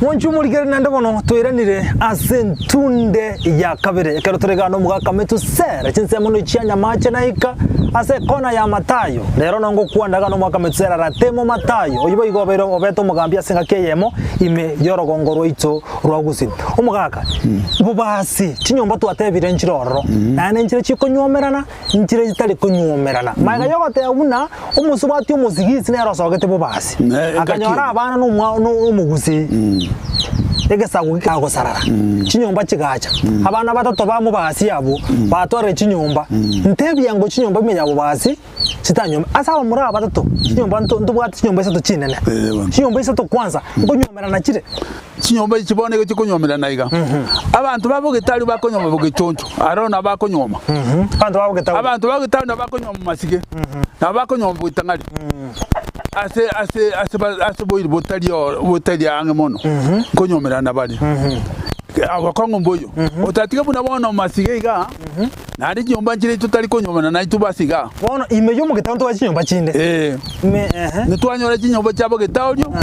Monche omorikere naende bono twairanire ase entunde ya kabere ekero tore igaa nomogaka Metusela chinsemo no chia Nyamache na ika ase ekona ya Matayo. Rero nongokwana igaa nomogaka Metusela Ratemo Matayo oyio boigo obeire obete omogambi ase engaki eyemo ime y'orogongo rwaito rwa Gusii. Omogaka, bobasi chinyomba twatebire nchire ororo naende nchire chikonywomerana Nchire chitari konyuomerana. Magega y'ogoteba buna omosubati omosigisi nere osogete bobasi, Ne, akanyora engaki. abana nomwa no omogusii, egesaku gikagosarara, chinyomba chigacha. Abana batato ba mobasi abwo batwarire chinyomba. Ntebia ngo chinyomba ime ya bobasi chitanyuome. Ase abamura aba batato, chinyomba nto ntobwate chinyomba isato chinene. Eh, bono. Chinyomba isato kwanza, nkonyuomerana chire. Chinyomba echi bono igo chikonyuomerana iga. Abanto ba bogetari bakonyuoma bogechoncho, aro nabo bakonyuoma. Abanto ba bogetari. Abanto ba bogetari nabo bakonyuoma masige, nabo bakonyuoma bogetang'ari. Ase ase ase ba ase boiri botari oo botari ang'e mono, nkonyuomerana bare. Obokong'u mboiyo. Otatiga buna bono masige igaa. Naende chinyomba nchire totari konyuomana naintwe base igaa. Bono ime y'omogetago ntobwate chinyomba chinde. Ee. Ime, ehe. Nitwanyora chinyomba chiabo getaorio,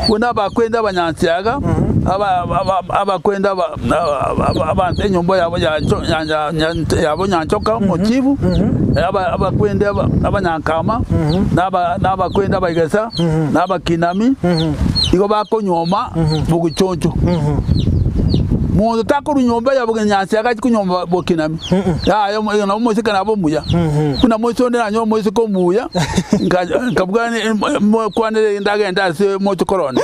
buna abakwenda abanyansiaga, aba- aba- abakwenda aba- aba- abanto enyomba yabo ya ncho- ya- ya- ya- yabo nyanchoka omochibu, aba- abakwenda aba- abanyankama, na aba- na abakwenda abaigesa, na abakinami, igo bakonyuoma bogichoncho. Monto takorwa nyomba ya bogenyansi agache konyomba bokinami. Yaya omo- nabo omoiseke nabo omuya. Buna moise onde nanyore omoiseke omuya, nka- nkabwani mokwanere rende agende ase mochokoro one.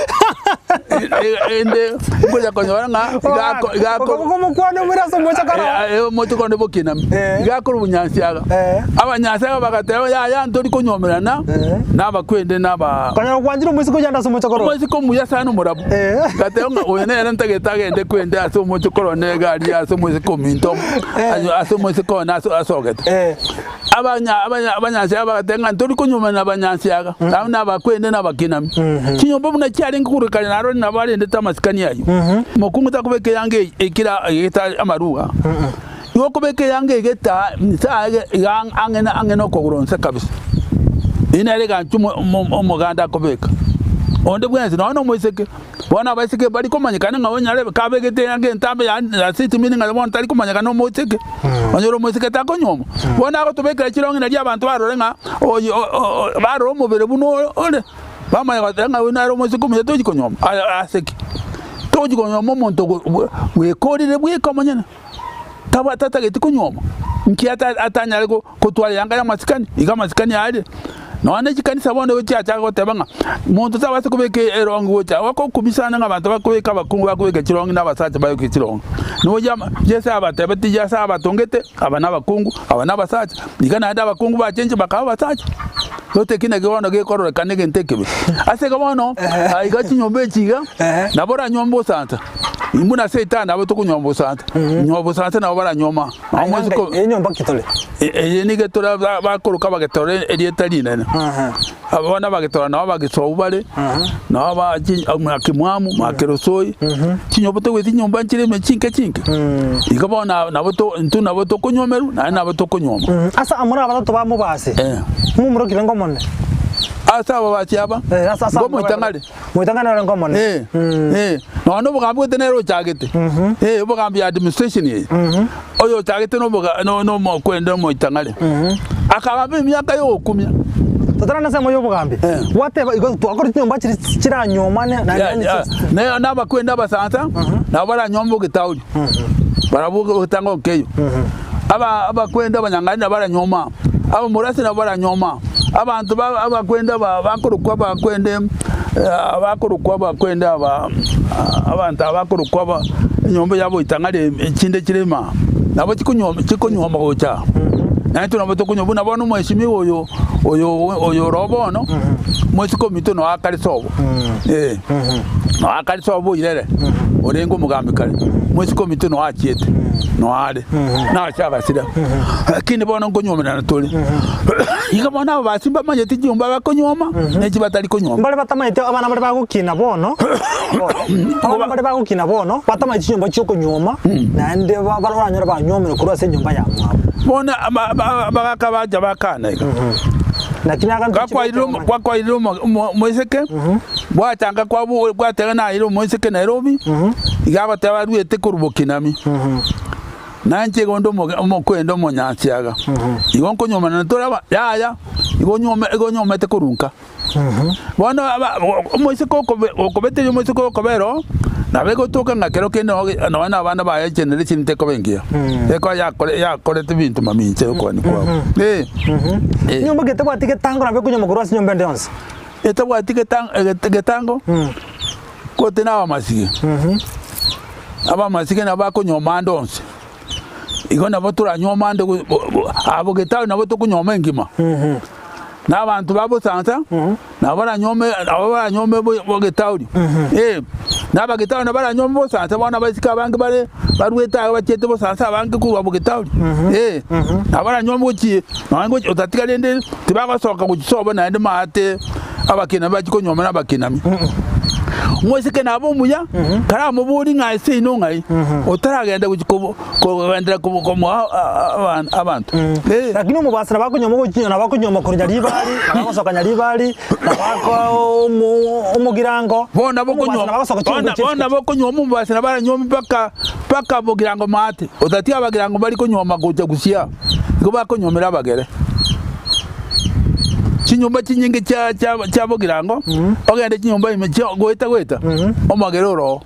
Ende ngocha konyora ng'a iga ako- iga ako- Okomokwana omore ase omochokoro. Eh, eh, omochokoro onde bokinami. Eh. Iga akorwa obonyansi aga. Eh. Abanyansi aba bagateba yaya ntori konywomerana Eh. na abakwende na aba Konyora gwanchire omoiseke oyio ande ase omochokoro. omoiseke omuya sana omorabu. Eh. Ngateba ng'a oyo nere ntagete agende kwende ase omochokoro one iga aria ase omoiseke ominto Eh. ase omoiseke one ase asogete. Eh. Abanya abanya abanyansi aba bagateba ng'a ntori konyuomana na abanyansi aga, abwo nabakwende na abakinami. Chinyomba buna chiarenge korwa kare naro nabo arendete amasikani ayio. Mokungu takobeka eyanga eye ekira egeta amarua, igo okobeka eyanga egeta inse aa iga ang'e na ang'e na okogoro inse kabisa. Eyio nere eganchwa omo omo omoganda akobeka. Onde bwensi nonya na omoiseke. Bono abaiseke mbari komanyekana ng'a onyare kabegete eanga entambe yaani rasiti meaning ng'a bono tari komanyekana omoiseke, onyore omoiseke takonyuomwa. Bono agotobekera chirong'i nario abanto barore ng'a oyo o- o barore omobere buna ore ore, bamanya goteba ng'a oyo nere omoiseke omuya tochi konyuoma aya ase ki? Tochi konyuoma omonto go bwe bwekorire bweka omonyene. Taba tatageti konyuoma, nki ata atanyare go gotwara eyanga y'amasikani? Iga amasikani aria. Nonya ne chikanisa bono nigo chiachaka goteba ng'a monto tabasa kobeka erongi gocha gokumia sana ng'a abanto bakobeka abakungu bakobeka chirongi na abasacha babeke chirongi. Nigo yama Yeso abatebetie Yeso abatongete aba na abakungu, aba na abasacha, iga naende abakungu bachenchire bakaba abasacha. Gose eki nakio bono gekororekana egento ekebe. Ase igo bono, aiga chinyomba echi iga, nabo oranywe bosansa. Buna Setani nabo tokonywa bosansa, nywa bosansa nabo baranywa ama. Aye Omosiko nanga enyomba ki tore? E- eye nigo tore ba- bakoroka abagetore erieta rinene. Aba bono abagetore nabo abagesou bare, nabo ba chi- mwakimwamu, mwakerosoi, chinyomba tobwate chinyomba nchire ime chinke chinke. Igo bono na- nabo to intwe nabo tokonywomerwa naende nabo tokonyuoma. Ase amore abatato ba mobasi, Eh. momorokire ngomone. Ase ababasi aba, Eh, ase- ase ngomoitang'are. Moitang'ani ore ngomone. Eh, eh, nonya na obogambi gete nere ochagete, eh, obogambi ya administration eye, oyo ochagete na oboga no- no omokwende omoitang'are, akagamba emiaka ya ogokumia. Totarana ensemo ya obogambi, Eh. gwateba igo twakora chinyomba chiria chiranyomane naende Ya- ya, ne- na abakwende abasansa, nabo baranyombe ogetauri, barabwo ogetanga okeyo. Aba abakwende abanyang'ani nabo baranyoma, abamurasi nabo baranyoma, abanto ba abakwende aba bakorokwa abakwende abakorokwa abakwende aba abanto aba bakorokwa aba enyomba ya boitang'ari echinde chire ime aa, nabo chikonywa chikonywoma gocha aa. Naintwe nabo tokonywa buna bono omweshimiwa oyo oyo oyo oro bono, omosike ominto noyo akare sobo, eh, noyo akare sobo oirere, orenge omogambi kare, omosike ominto noyo achiete, noyo are. Nase agasira. Lakini bono nkonywomerana tore. Igo bono aba basi mbamanyeti chinyomba bakonyuoma, na echi batari konyuoma. Mbare batamanyete abana baria bagokina bono, abana baria bagokina bono, batamanyeti chinyomba chi'okonyuoma, naende ba- baranyore banyuomire korwa ase enyomba ya mwabo. Bono aba- aba- abagaka bacha bakana iga. Lakini aganto Gakwairire omo- gwakwairire omo- omo- omoiseke, gwachanga kwabo gwateba naire omoiseke Nairobi, iga agoteba aruete korwa Bokinami. Nainche igo onde omoge omokwenda omonyansiaga, igo nkonyuomana na tore aba yaya, igo onyuome igo onyuomete korwa nka. Bono aba omoiseke okobe okobeteria omoiseke okobera oo, nabo egotoka ng'a kero kende noge nonya na abana baye egeneration tekoba engiya, ekoba yakore yakorete ebinto mamincha ya okogania kwabo. Eh, eh. Nyomba ki etabwati getango nabo ekonywa korwa ase nyomba ende yonsi? Etabwati getan egete getango, gose na abamasige, abamasige nabo bakonywa ande onsi. Igo nabo toranyuome ande go- bo- bo- abwo getaoni nabo tokonyuoma engima. Na abanto ba bosansa, nabo baranyuome nabo baranyuome bo bogetaoni. Eh, na abagetaoni nabo baranyuome bosansa bono abaiseke abange bare baruete aa bachiete bosansa abange korwa bogetaoni. Eh, nabo baranyuome gochia nonye gochia otatiga rende tibagosoka gochia sobo naende maate abakinami bachie konyuoma na abakinami. Omoiseke nabe omuya, karamoborie ng'a ase inwe ng'ai, otaragenda gochia kobo kogenderera kobo komoa abana abanto. Eh. Lakini omobasi nabo akonyuoma gochia nabo akonyuoma korwa Nyaribari, nabo agosoka Nyaribari, nabo ako omo omogirango. Bono nabo Omobasi okonyuoma nabo agosoka bono chinguru chia bono nabo okonyuoma omobasi nabo aranyuome mpaka mpaka bogirango maate, otatiga abagirango mbari konyuoma gocha gusii, igo bakonyuomera abagere. Chinyomba chinyinge chia chia chia bogirango, ogende chinyomba ime chia goeta goeta, omogere ore oo.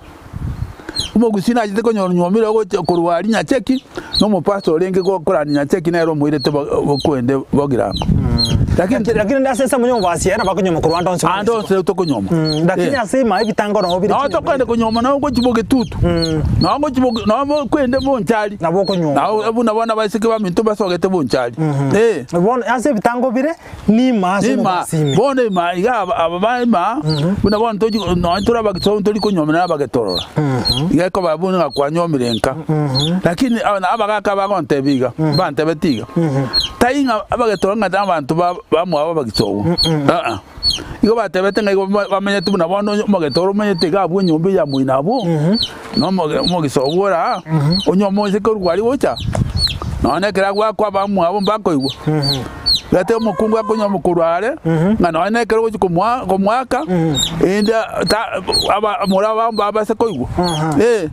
Omogusii nachete konyora onyuomire ogocha korwa aria Nyacheki, na omopastor orenge gokorania Nyacheki nere omoirete bo bokwende bogirango. Lakini Lakini lakini ase ensemo ya omobasi ere nabo akonyuoma korwa ande onsi buna ande isiko. onsi tokonyuoma. Lakini Eh. ase ime ebitango nabo bire Nabo chinyomba tokogenda konyuoma nabo gochia bogetutu, nabo gochia boge nabo kwende bonchari. Nabo okonyuoma. Nabo buna bono abaiseke baminto basogete bonchari. Eh. Bono ase ebitango bire nima ase Ima, omobasi ime. bono ima iga aba aba ba ima, buna bono tochi nonye tore abagesomo tori konyuomana na abagetorora. Iga ekoba buna ng'a kwanyuomire nka. Lakini aba na abagaka bagontebia iga, bantebeti iga, tai ng'a abagetorora ng'a na abanto ba bamwabo abagisogo, aa. Igo batebete ng'a igo bamenyete buna bono onye omogetorora omanyete iga abwo enyomba eye ya moino abwo, na omoge omogisogo ore aa, onye omoiseke orwa aria gocha, nonya ekero agoakwa abamwabo mbakoigwa. Gati omokungu akonywa korwa are, ng'a nonya na ekero ogochia komoa komoaka, erinde ta aba more abamo babase koigwa. Eh,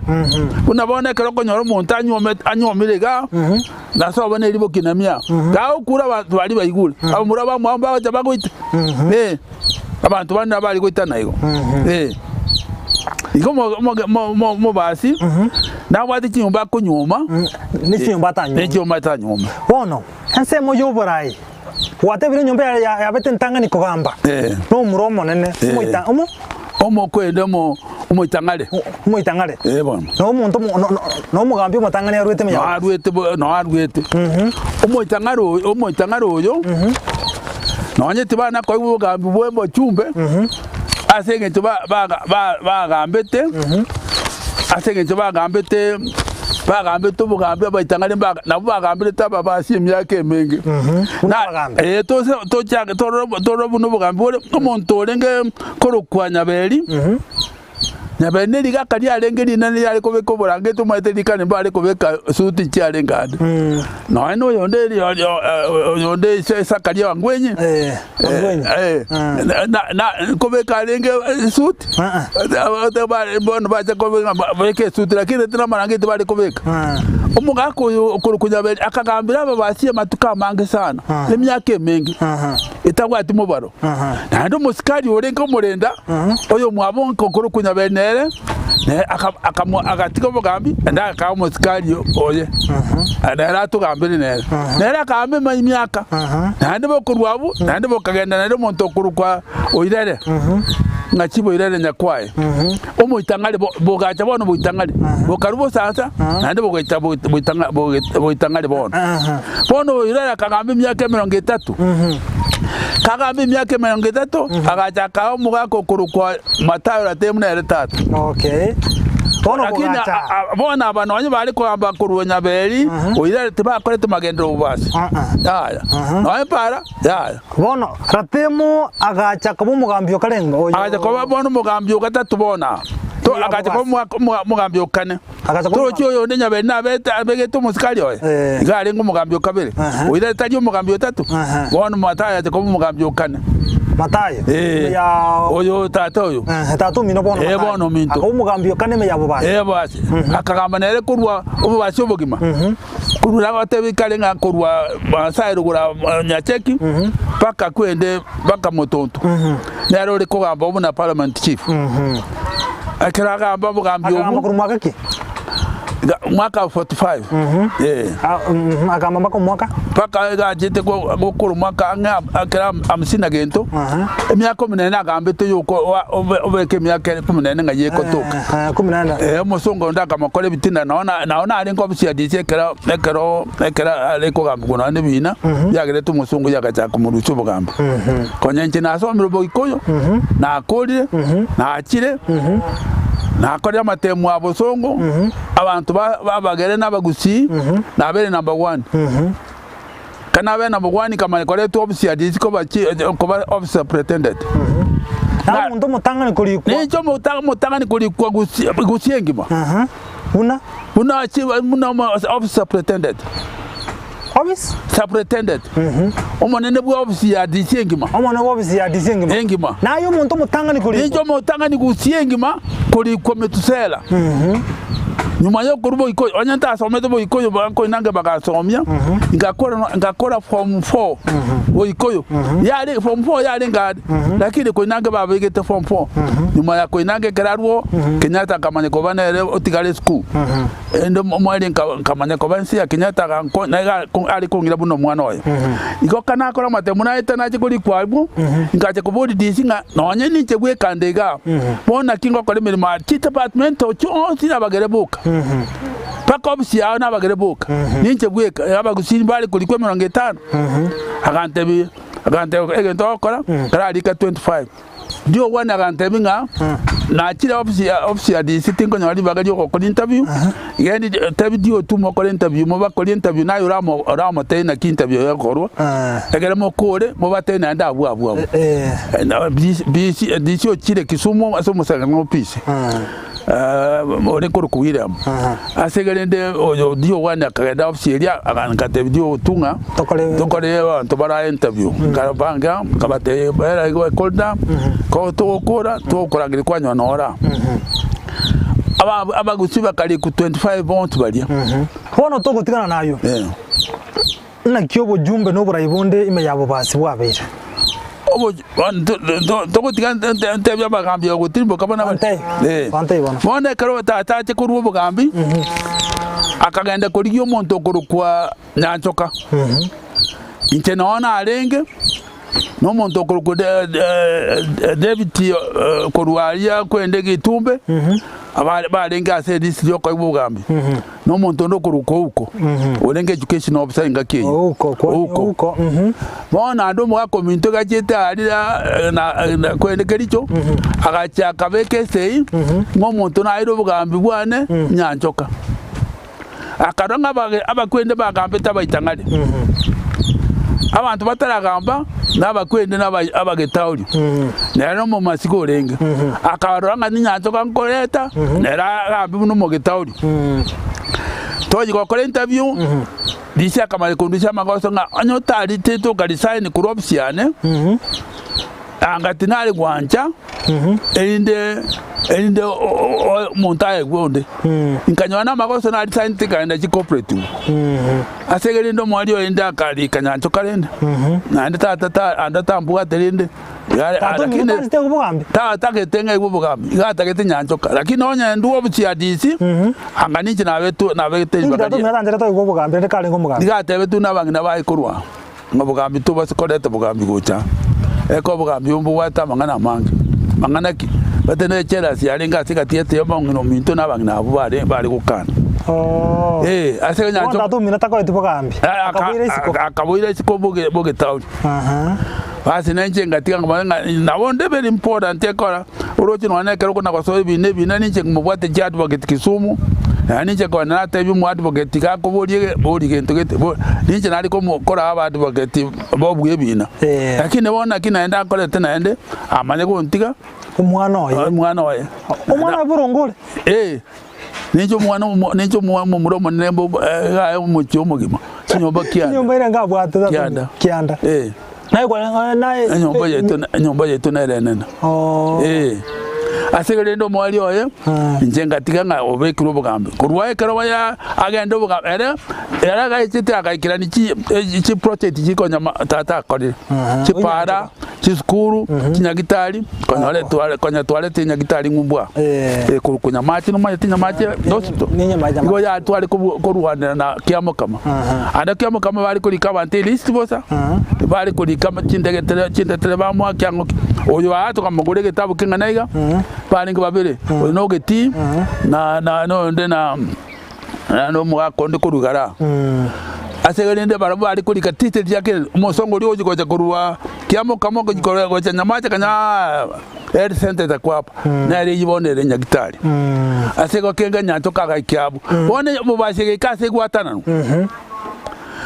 buna bono ekero okonyora omonto anyuomete anyuomire igaa, nase obe na eriboki na mia, gagokura abanto baria baigure, abamura bamwabo mbagocha bagoite, eh, abanto bande nabo bare goitana igo, eh. Igo omo omoge mo mo omobasi, nabwate chinyomba akonyuoma, Ne chinyomba atanyuome. ne chinyomba atanyuome. Bono, Ensemo y'oboraai, gwatebire enyomba ya ya yabete entang'ani kogamba, Eh. nomura omonene, Eh. omoita omo Omokwende omo omoitang'are. omoitang'are, Eh bono. na omonto omo no no na omogambi omotang'ani arwete ime Noo ya arwete bo noo arwete. Omoitang'are oyo omoitang'are oyo, nonye tibana koigwa obogambi bwa obochumbe, ase eng'encho ba baga ba bagambete, ase eng'encho bagambete bagambete obogambi abaitang'ani mbaga nabwo bagambirete ababasi emiaka emenge. Buna Na abagambi. eh tose tochake torore torore buna obogambi bore, omonto orenge korokwa Nyaberi, Nyaberi ne rigaka riarenge rinene riare kobeka oborangeti omanyete rikani mbare kobeka suti chiarenge ande. Nonya na oyonde eri oyonde ise Isaka ria Wangwenyi, Eh, Wangwenyi. eh, Ah. na na nkobeka arenge esuti, Ah, bono bacha kobeka beka esuti lakini tari amarangeti bare kobeka. Ah. Omogaka oyo okorokwa Nyaberi akagambera ababasi amatuko amange sana, Ah. emiaka emenge, Aha. etabwati mobaro. Aha. Naende omosikari orenge omorenda, oyomwabo okorokwa Nyaberi nere, nere agatiga obogambi, naende akaa omosikari oye, nere atogambere nere. Nere akagamba emiaka, naende bokorwa abwo, naende bokagenda naende omonto okorokwa Oirere, ng'a chiba Oirere nyakwaye, omoitang'ari bogacha bono boitang'ari, bokarwa bosacha, naende bogacha boitang'ari bono. Bono Oirere akagamba emiaka emerongo etato. Kagamba emiaka emerongo etato, agacha akaa omogaka okorokwa Matayo Ratemu nere tata. Okay. Bono Lakini bogacha. a- a- bono aba nonye bare kogamba korwa Nyaberi, oira tibakorete magenderero obobasi. Ah, ah. Yaya. Nonye para, yaya. Bono Ratemu agacha koba omogambi o karenge oyo. Agacha koba bono omogambi o gatato bono aa. To agacha koba omogambi o kane. Torochi oyonde nyaberi nabete abegete omosikari oye? Iga arenge omogambi o kabere. Oira tari omogambi o tato? Bono Matayo acha koba omogambi o kane. Matayo, Eh, ime ya oyo tata oyo. Eh, tata omino bono Eh, Matayo. bono ominto. Akaba omogambi o kane ime ya bobasi. Eh, bobasi. Akagamba nere korwa obobasi obogima. Korwa nagotebi kare ng'a korwa Maasai rogoro Nyacheki mpaka kwende mpaka Motonto. Nere ore kogamba buna parliament chief. Ekero agamba obogambi Akagamba obwo korwa mwaka ki? mwaka 45 eh. Ah, mhm, akagamba mpaka omwaka? Mpaka egachete gokora omwaka ang'e ekero hamsini na gento, emiaka ikomi na ene agambete yoka obeke emiaka ikomi na ene ng'a yegotoka. Ikomi na ene. Eh, omosongo onde akamokora ebitina nao nao narenge ofisi ya DC ekero ekero ekero are kogambigwa nonya na ebina, biagerete omosongo oyio agachaka komorusia obogambi. Konya inche nasomire oboikoyo, nakorire, nachire, nakorire amatemu a bosongo, abanto ba abagere na abagusii, nabeire number one. Ekero nabeire number one nkamanya koretwa ofisi ya DC koba chi koba office superintendent. Naye omonto omotang'ani korikwa. Ninche omotang'ani korikwa Gusii Gusii engima. Buna? Buna chi buna office superintendent. Office? Superintendent. Omonene bwa ofisi ya DC engima. Omonene bwa ofisi ya DC engima. Engima. Naye omonto omotang'ani korikwa. Ninche omotang'ani Gusii engima korikwa Metusela. Nyuma yokorwa Boikoyo, onye ntasomete Boikoyo bakoinange bagasomia, ngakora ngakora form four Boikoyo. Yare form four yarenge are, lakini koinange babegete form four. Nyuma ya koinange ekero arwo, Kenyatta akamanya koba nere otigare esukuru. Erinde omoerio nkamanya koba ense ya Kenyatta aganko na iga are kong'ira buna omwana oye. Igo ka nakora amatemo naete nache korikwa abwo, nkacha koboria DC ng'a nonye ninche bweka nde igaa, bono naki ngokora emeremo aa, chidepartment chionsi nabagere boka, mpaka ofisi yao nabagere boka, ninche bweka, abagusii mbare korikwa emerongo etano. Agantebia agantebia egento ogokora, nkararika 25. Riogwana agantebia ng'a nachire ofisi ya ofisi ya DC tinkonyora ribaga ri'ogokora interview, genda tebi DOT mokore interview mobakori interview naye oramo oramotebie naki interview egokorwa, ekero mokore mobatebie naende abwo abwo abwo. DC DC ochire Kisumu ase omosangererekano ofisi. Ore korokwa William, ase iga rende oyo Diogwani akagenda ofisi eria, agangatebia Diotu ng'a tokore abanto bare interview. Nkabanga nkabatebia bera igo ekorda, ko togokora togokorangeria kwanyora noro aa. Abagusii bakarikwa 25 bonsi baria. Bono togotigana nayio, naki obojumbe na oborai bonde ime ya bobasi bwabeire? Togotiga ntebie abagambi ogotirimboka buna Ontebie bono. Bono ekero tata ache korwa obogambi, akagenda korigia omonto okorokwa Nyanchoka. Inche noo narenge, na omonto okorokwa David korwa aria kwende Gitumbe, barenge ase erisi riokoigwa obogambi. Na omonto onde okorokwa Ouko, orenge education officer engaki eyio. Ouko, kwa- Ouko. Ouko, mhm. Bono naende omogaka ominto gachete aria na na kwende Kericho, agacha akabeka esegi, ng'a omonto naire obogambi bwane nyanchoka. Akarora ng'a abage abakwende bagambete abaitang'ari. Abanto bataragamba, na abakwende na aba- abagetauri. Nere nomomasiko orenge. Akarora ng'a ninyanchoka nkoreta, nere agambe buna omogetauri. Tochi gokora interview, DC akamanya kondusia amagoso ng'a onye otaritete oka resign korwa ofisi yane, anga tinare gwancha erinde erinde omonto aegwe onde. Nkanyora namagoso na resignete nkaenda chicooperative. Ase iga rende omwari oye inde akarika nyanchoka rende, naende tata ta ande tambwate rende. Tata omino tanchete obogambi? Tatagete ng'a aigwe obogambi, iga atagete nyanchoka. Lakini onye ndue obochia DC, anga ninche nabetwe nabegete Inki ribaga tata riaye. omino atancherete oigwe obogambi rende karenge omogambi? Nigo atebetwe buna abang'ina baye korwa ng'a obogambi tobase koreta obogambi gocha aa. Eke obogambi obo mbobwate amang'ana amange. Mang'ana ki? Bate ne ejealousy yarenge ase egati gete ya omong'ina ominto na abang'ina abwo bare bare gokana. Oo. Eh, ase Bono nyanchoka tata omino takoreti bogambi, akaboira isiko. Akaboira isiko boge bogetauri. Aha. Basi na inche ngatiga nkamanya ng'a nabo nde very important ekora, oroche nonya na ekero okona gosoa ebina ebina ninche mobwate chiadvocate Kisumu, Naende inche konya natebia omoadvocate tiga akoborie ege borie gento gete bo ninche nare komo koraa abaadvocate bobua ebina. Eh. Lakini bono naki naende akorete naende, amanye gontiga, Omwana oye. omwana oye. Omwana oye boronge ore? Eh, ninche omwana omo ninche omwa omomura omonene mbo iga aye omochie omogima, chinyomba kianda. Chinyomba ere ngabwate tata Kianda. kianda. Eh. Naye kwa naye Enyomba yaito enyomba yaito nere enene. Oh. Eh. Ase igo rende omwari oye, Ah. inche ngatiga ng'a obekirwe obogambi. Korwa ekero baya agende obogambi ere, ere agaechete agaikerania chi eh, chiproject chikonya ma tata akorire. Aha. Chipara, chisukuru, chinyagitari, konyora etware konya twarete enyagitari ng'umbu aa. Eh. Eh, korwa Nyamache nomanyete Nyamache hospital. Ni Nyamache. Igo yatware kobu korwanera na Kiamokama. Aha. Ande Kiamokama bare korika abanto elist bosa, Aha. bare korika chindegetere chindetere bamoa kiang'oki. Oyo aa tokamogora egetabu keng'ana iga, barenge babere, oyo na ogetii, na na na oyonde na na omogaka onde korwa igare aa. Ase igo rende barabwo bare korika title chia kera omosongo oria ogochia gocha korwa Kiamokama ogochia korwa gocha Nyamache kanya health centre etakuwa apa, nere eyio bono ere Nyagitari. Ase igo kenga nyanchoka agaikia abwo. Bono bobasi egaika ase egwatananwa,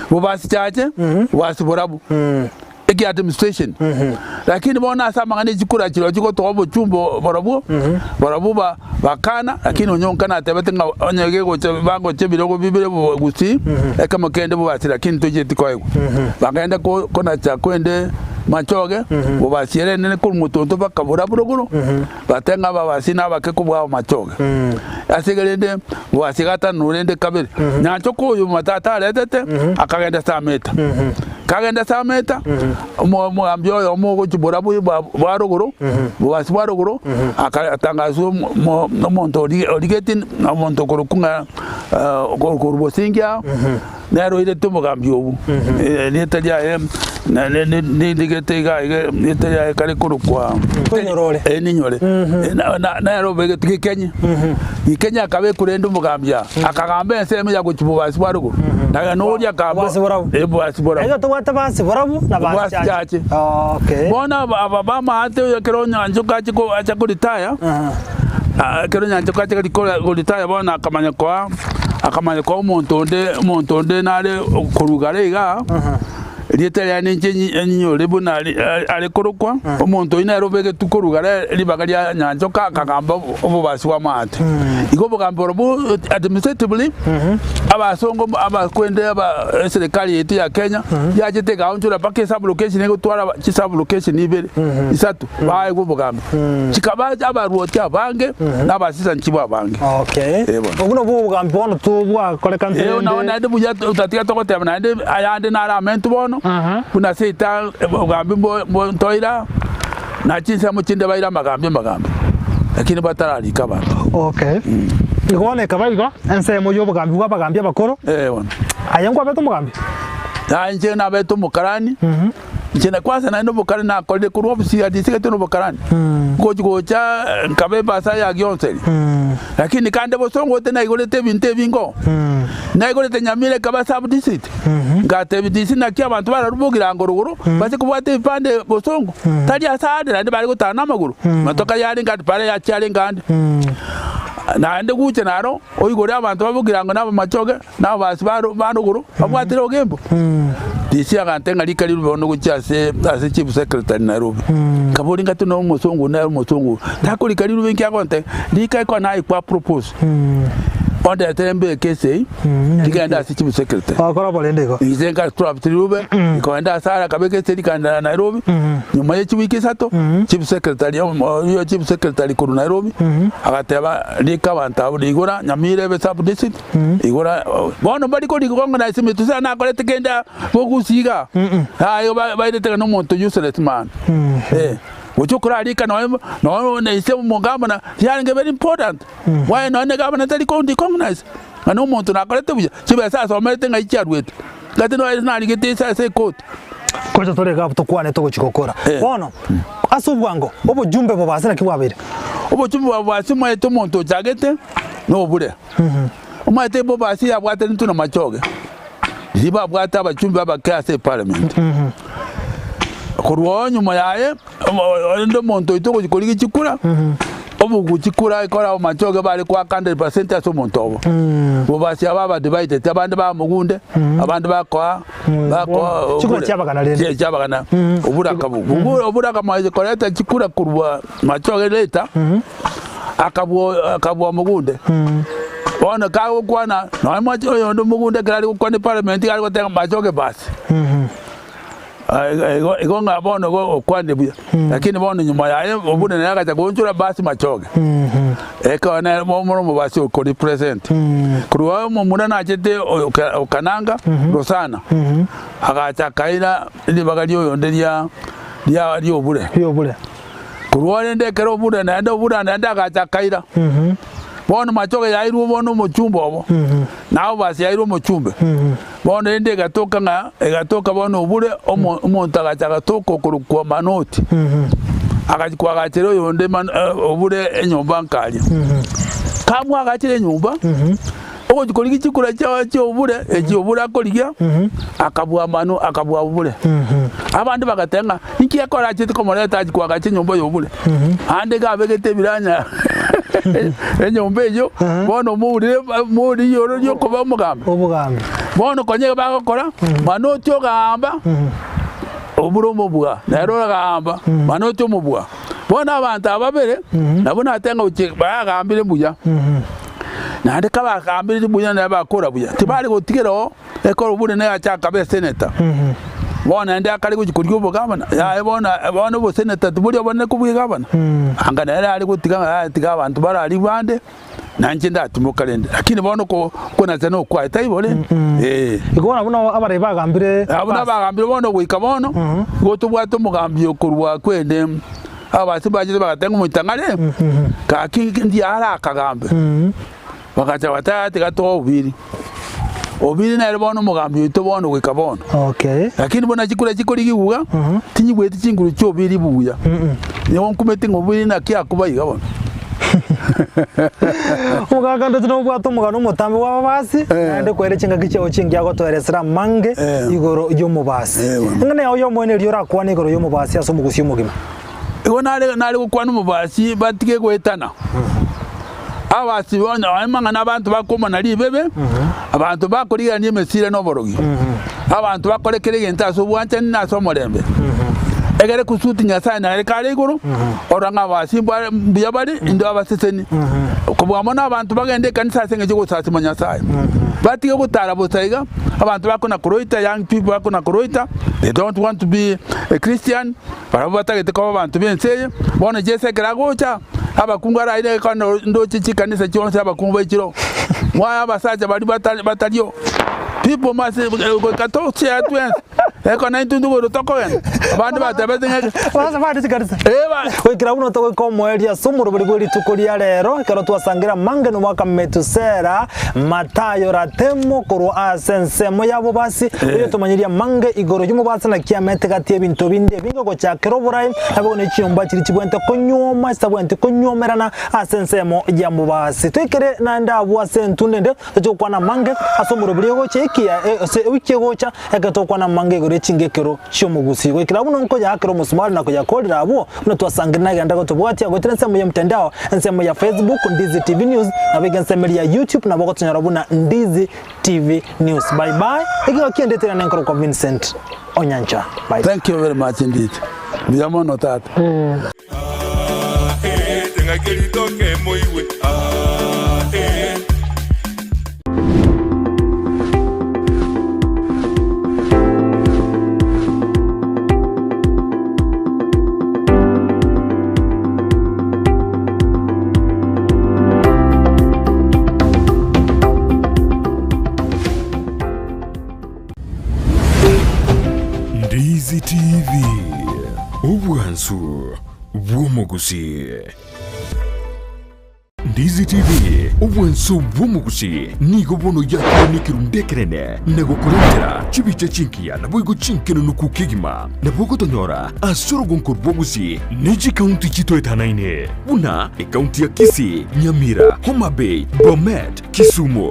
bobasi chache, bobasi borabu. Eki administration. Lakini bono ase amang'ana e chikura chirochio chigotoa obochumbe borobwo, borobwo ba bakana, lakini onyonka natebete ng'a onye gegocha bagocha ebirogo bibere bo gusii, ekemo kende bobasi lakini tochieti koegwa. Bakagenda ko konacha kwende machoge, bobasi ere enene korwa motonto mpaka borabu rogoro, bateba ng'a ababasi nabake kobua abamachoge. Ase iga rende bobasi gatananwa rende kabere, nyanchoka oyo matata aretete, akagenda Sameta. Kagenda Sameta, omogambi oyomo ogochia borabu bwa rogoro, bobasi bwa rogoro, akatangaswa omonto origetie omonto okorokwa ng'a korwa bosingi ao, nere oirete omogambi obwo. Erieta riaye ndirigete iga iga erieta riaye kare korokwa eh ninyore. Nere obegete Gikenyi, Gikenyi akabekwa rende omogambi aa. Akagamba ensemo ya gochia bobasi bwa rogoro, na noria akagamba Bobasi borabu. eh, bobasi borabu. Igo tobwate basi borabu na basi Bobasi chache. chache. Okay. Bono aba aba bamaate oyo ekero Nyanchoka ache ko acha koritaya, Aha. ah, ekero Nyanchoka acha korikora koritaya bono akamanya koa akamanya koa omonto onde omonto onde nare korwa igare igaa. Aha. Erieta riaye ninche nyinyore buna are korokwa, omonto oyio nere obegetwe korwa igare ribaga ria nyanchoka akagamba obobasi bw'amaate. Igo obogambi borobwo administratively, abasongo abakwende aba eserekari yaito ya Kenya, yachete ekaonchora mpaka esub-location egotwara chisub-location ibere, isato, baegwa obogambi. Chikaba abaruoti abange na abasisani chibo abange. Okay. Eh, bono. Obwo nobwo obogambi bono tobwakorekanete Eh, rende. nabo naende buya otatiga togoteba naende ayande nare amentwe bono, buna seita obogambi mbo mbo ntoira, na chinsemo chinde baire amagambi amagambi, lakini batararika abanto. Okay. Igo bono ekaba igo, ensemo ya obogambi bwa abagambi abakoro, Eh, bono. aye nkwabete omogambi? Yaya inche nabete omokarani. Inche na kwansa naende obokare nakorire korwa obisia ntisigete nobokarani, ngochi gocha nkaba ebasa ya Gionseri. Lakini kande bosongo ote naigorete ebinto ebinge oo, naigorete Nyamira ekaba sub district, ngatebia DC naki abanto bararwe bogirango rogoro base kobwata ebipande bosongo, tari ase ande naende bare gotara namagoro, matoka yarenge ande para yachi arenge ande. Naende gocha naro oigore abanto ba bogirango na abamachoge. Na ababasi ba rogoro babwatire ogembo. DC agantebia ng'a rika riru bono gochia ase ase chief secretary Nairobi. Nkaboria ng'a tuna omosongo nere omosongo oyo, takorika riruba inki agontebia, rika ekero naye kwa propose, ondetere mbeke esei, rigende ase chief secretary. Ogokora borende igo. Inche nka draft rirube, rikaenda ase are akabeka esei rikaenda Nairobi, nyuma ye chiwiki isato, chief secretary oyo chief secretary korwa Nairobi, agateba rika abanto abwo rigora Nyamira ebe sub district, Igoro bono mbari korigong'ana ase emetwe sana nakorete kende bogusi iga. Aye ba- bairete ng'a nomonto useless man. Eh, gochia okorarika nonya nonya na ise omogabana riarenge very important. Why nonya na egabana tari ko recognize ng'a na omonto nakorete buya, chibesa asomerete ng'ai chiaruete. Gati nonya narigete ase ase ekoti. Gocha tore iga abwo tokwane togochia gokora. Eh. Bono, ase obwango, obojumbe bobase naki bwabeire? Obochumbe bwa bobasi omanyete omonto ochagete na obure. Omanyete Bobasi yabwatanetwe na Machoge, riria babwate abachumbi abake ase eparliament. Korwa oo nyuma yaye, onde omonto oito ogochia korigia chikura, Oboguchi kura ekore abamachoge bare koaka 100% ase omonto obo. Bobasi aba aba divided, abande ba mogunde, abande bakoa bakoa Chikura obure. chiabagana rende. Chie- chiabagana oburaka bo. Oburaka mwaye koreta chikura korwa machoge later, akabua akabua mogunde. Bono kagokwana nonya mwache oyonde omogunde ekero are gokwana eparliament iga are goteba machoge basi. Igo igo ng'a bono igo okwanire buya, lakini bono nyuma yaye obune nere agacha goonchora basi machoge. Ekero nere momura omobasi oko represent. Korwa aye omomura nachete oyo oka okananga Rosana, agacha akaira ribaga ria oyonde ria ria ria obure. Riobure. Korwa rende ekero obure naende obure naende agacha akaira. Bono machoge yairwe bono omochumbe obo, na obasi yairwe omochumbe. Bono rende egatoka ng'a egatoka bono obure omo omonto agacha agatoka okorokwa Manoti, agachia koagachera oyonde mano obure enyomba nkaria. Kamwagachire enyomba, ogochia korigia chikura chia chia obure, echi obure akorigia, akabua manu akabua obure. Abande bagateba ng'a inki ekero achete komoreta achia koagacha enyomba ya obure, naende iga abegete ebiranya enyomba eyio, bono omourire omorigia ororia okoba omogambi. Obogambi. Bono konya iga bagokora, manoti ogaamba, obure omobua, nere oragaamba, manoti omobua. Bono abanto aba babere, nabwo nateba ng'a gochia bagambire mbuya, naende kabagambire buya naende bakora buya, tibari gotigera oo, ekero obure naye acha akaba eseneta. Bono naende akare gochia korigia obogavana, yaya bono bono oboseneta tibori obonene kobua egavana, anga nere are gotiga ng'a yaya tiga abanto bararigie bande. Na inche ndatimoka rende, lakini bono oko okonacha nokwaye, taibo rende? Ee. Igo bono buna abarai bagambire Abwo basi. nabagambire bono goika bono, igo tobwate omogambi okorwa kwende, ababasi mbachete bagateba ng'a omoita ng'are, gaki ndiare akagambe. Bagacha bagateba tiga toe Obiri. Obiri nere bono omogambi oito bono goika bono. Okay. Lakini buna chikura chikorigigwa iga, tinyigweti chinguru chia Obiri buya. Nigo nkumeti ng'a Obiri naki akoba iga bono. Omogaka ndoche nobwate omogano omotambe bw'ababasi, naende kwaire chingaki chiao chingiya gotoeresera amange igoro y'omobasi. Eng'ana yao y'omoerio eria orakwane igoro y'omobasi ase omogusi omogima. Igo nare nare gokwana omobasi batige goetana. Ababasi bonye aye mang'ana abanto bakomana ribebe, abanto bakorigerania emesira na oborogi, abanto bakore kera egento ase obwanchani na ase omorembe. Egere kusuti Nyasae nere kare igoro, orora ng'a ababasi mbare mbuya bare, inde abaseseni. Kobua mono abanto bagende ekanisa ase engencho y'ogosasima Nyasae. Batige gotara bosa iga, abanto bakona koroita, young people bakona koroita, they don't want to be a Christian, Barabwo batagete koba abanto b'ense eye, bono Yeso ekero agocha, abakungu araire ekero ndoche chikanisa chionsi abakungu baichire oo, mwaye abasacha baria batari batario. People must goika tochia twensi, ekero naintwe intwe goika tokogenda, abande batebete ng'a eke Base bande chikanisa. eh ba Goikera buna togoika omoerio ase omoroberi bwe rituko ria rero, ekero twasangire amange nomwaka Metusela, Matayo Ratemo korwa ase ensemo y'abobasi, oyotomanyeria amange igoro y'omobasi naki amete gati y'ebinto binde ebinge gochakera oborai, naboigo ne chinyomba chiria chibwenerete konyuoma chitabwenereti konyuomerana ase ensemo ya mobasi. Toikere naende abwo ase entunda ende, toche gokwana amange ase omoroberi ogocha ekiya ase ewiki egocha, ekero togokwana amange igoro y'echingekero chi'omogusii. Goikera abwo nonkoyaakera omosumari na koyakorera abwo, buna twasangire nagenda gotobwatia goetera ensemo y'omtandao, ensemo ya Facebook, Ndizi TV News, naboigo ensemo eria ya YouTube nabo ogotonyora buna Ndizi TV News. Bye bye, ekigo kiende tera nenkorokwa Vincent Onyancha. Bye. Thank you very much indeed. Mbuya mono tata. Ah, eh, teng'aki ritoke moigwe, ah, eh. Ndizi TV, obwansu bw'omogusii. Ndizi TV, obwansu bw'omogusii nigo bono yakire nekerundu ekenene na gokorentera chibicha chingiya naboigo chinkenunuku kegima. Nabo ogotonyora ase orogonko rw'ogusii ne chikaunti chitoetanaine buna ekaunti ya Kisii, Nyamira, Homa Bay, Bomet, Kisumu.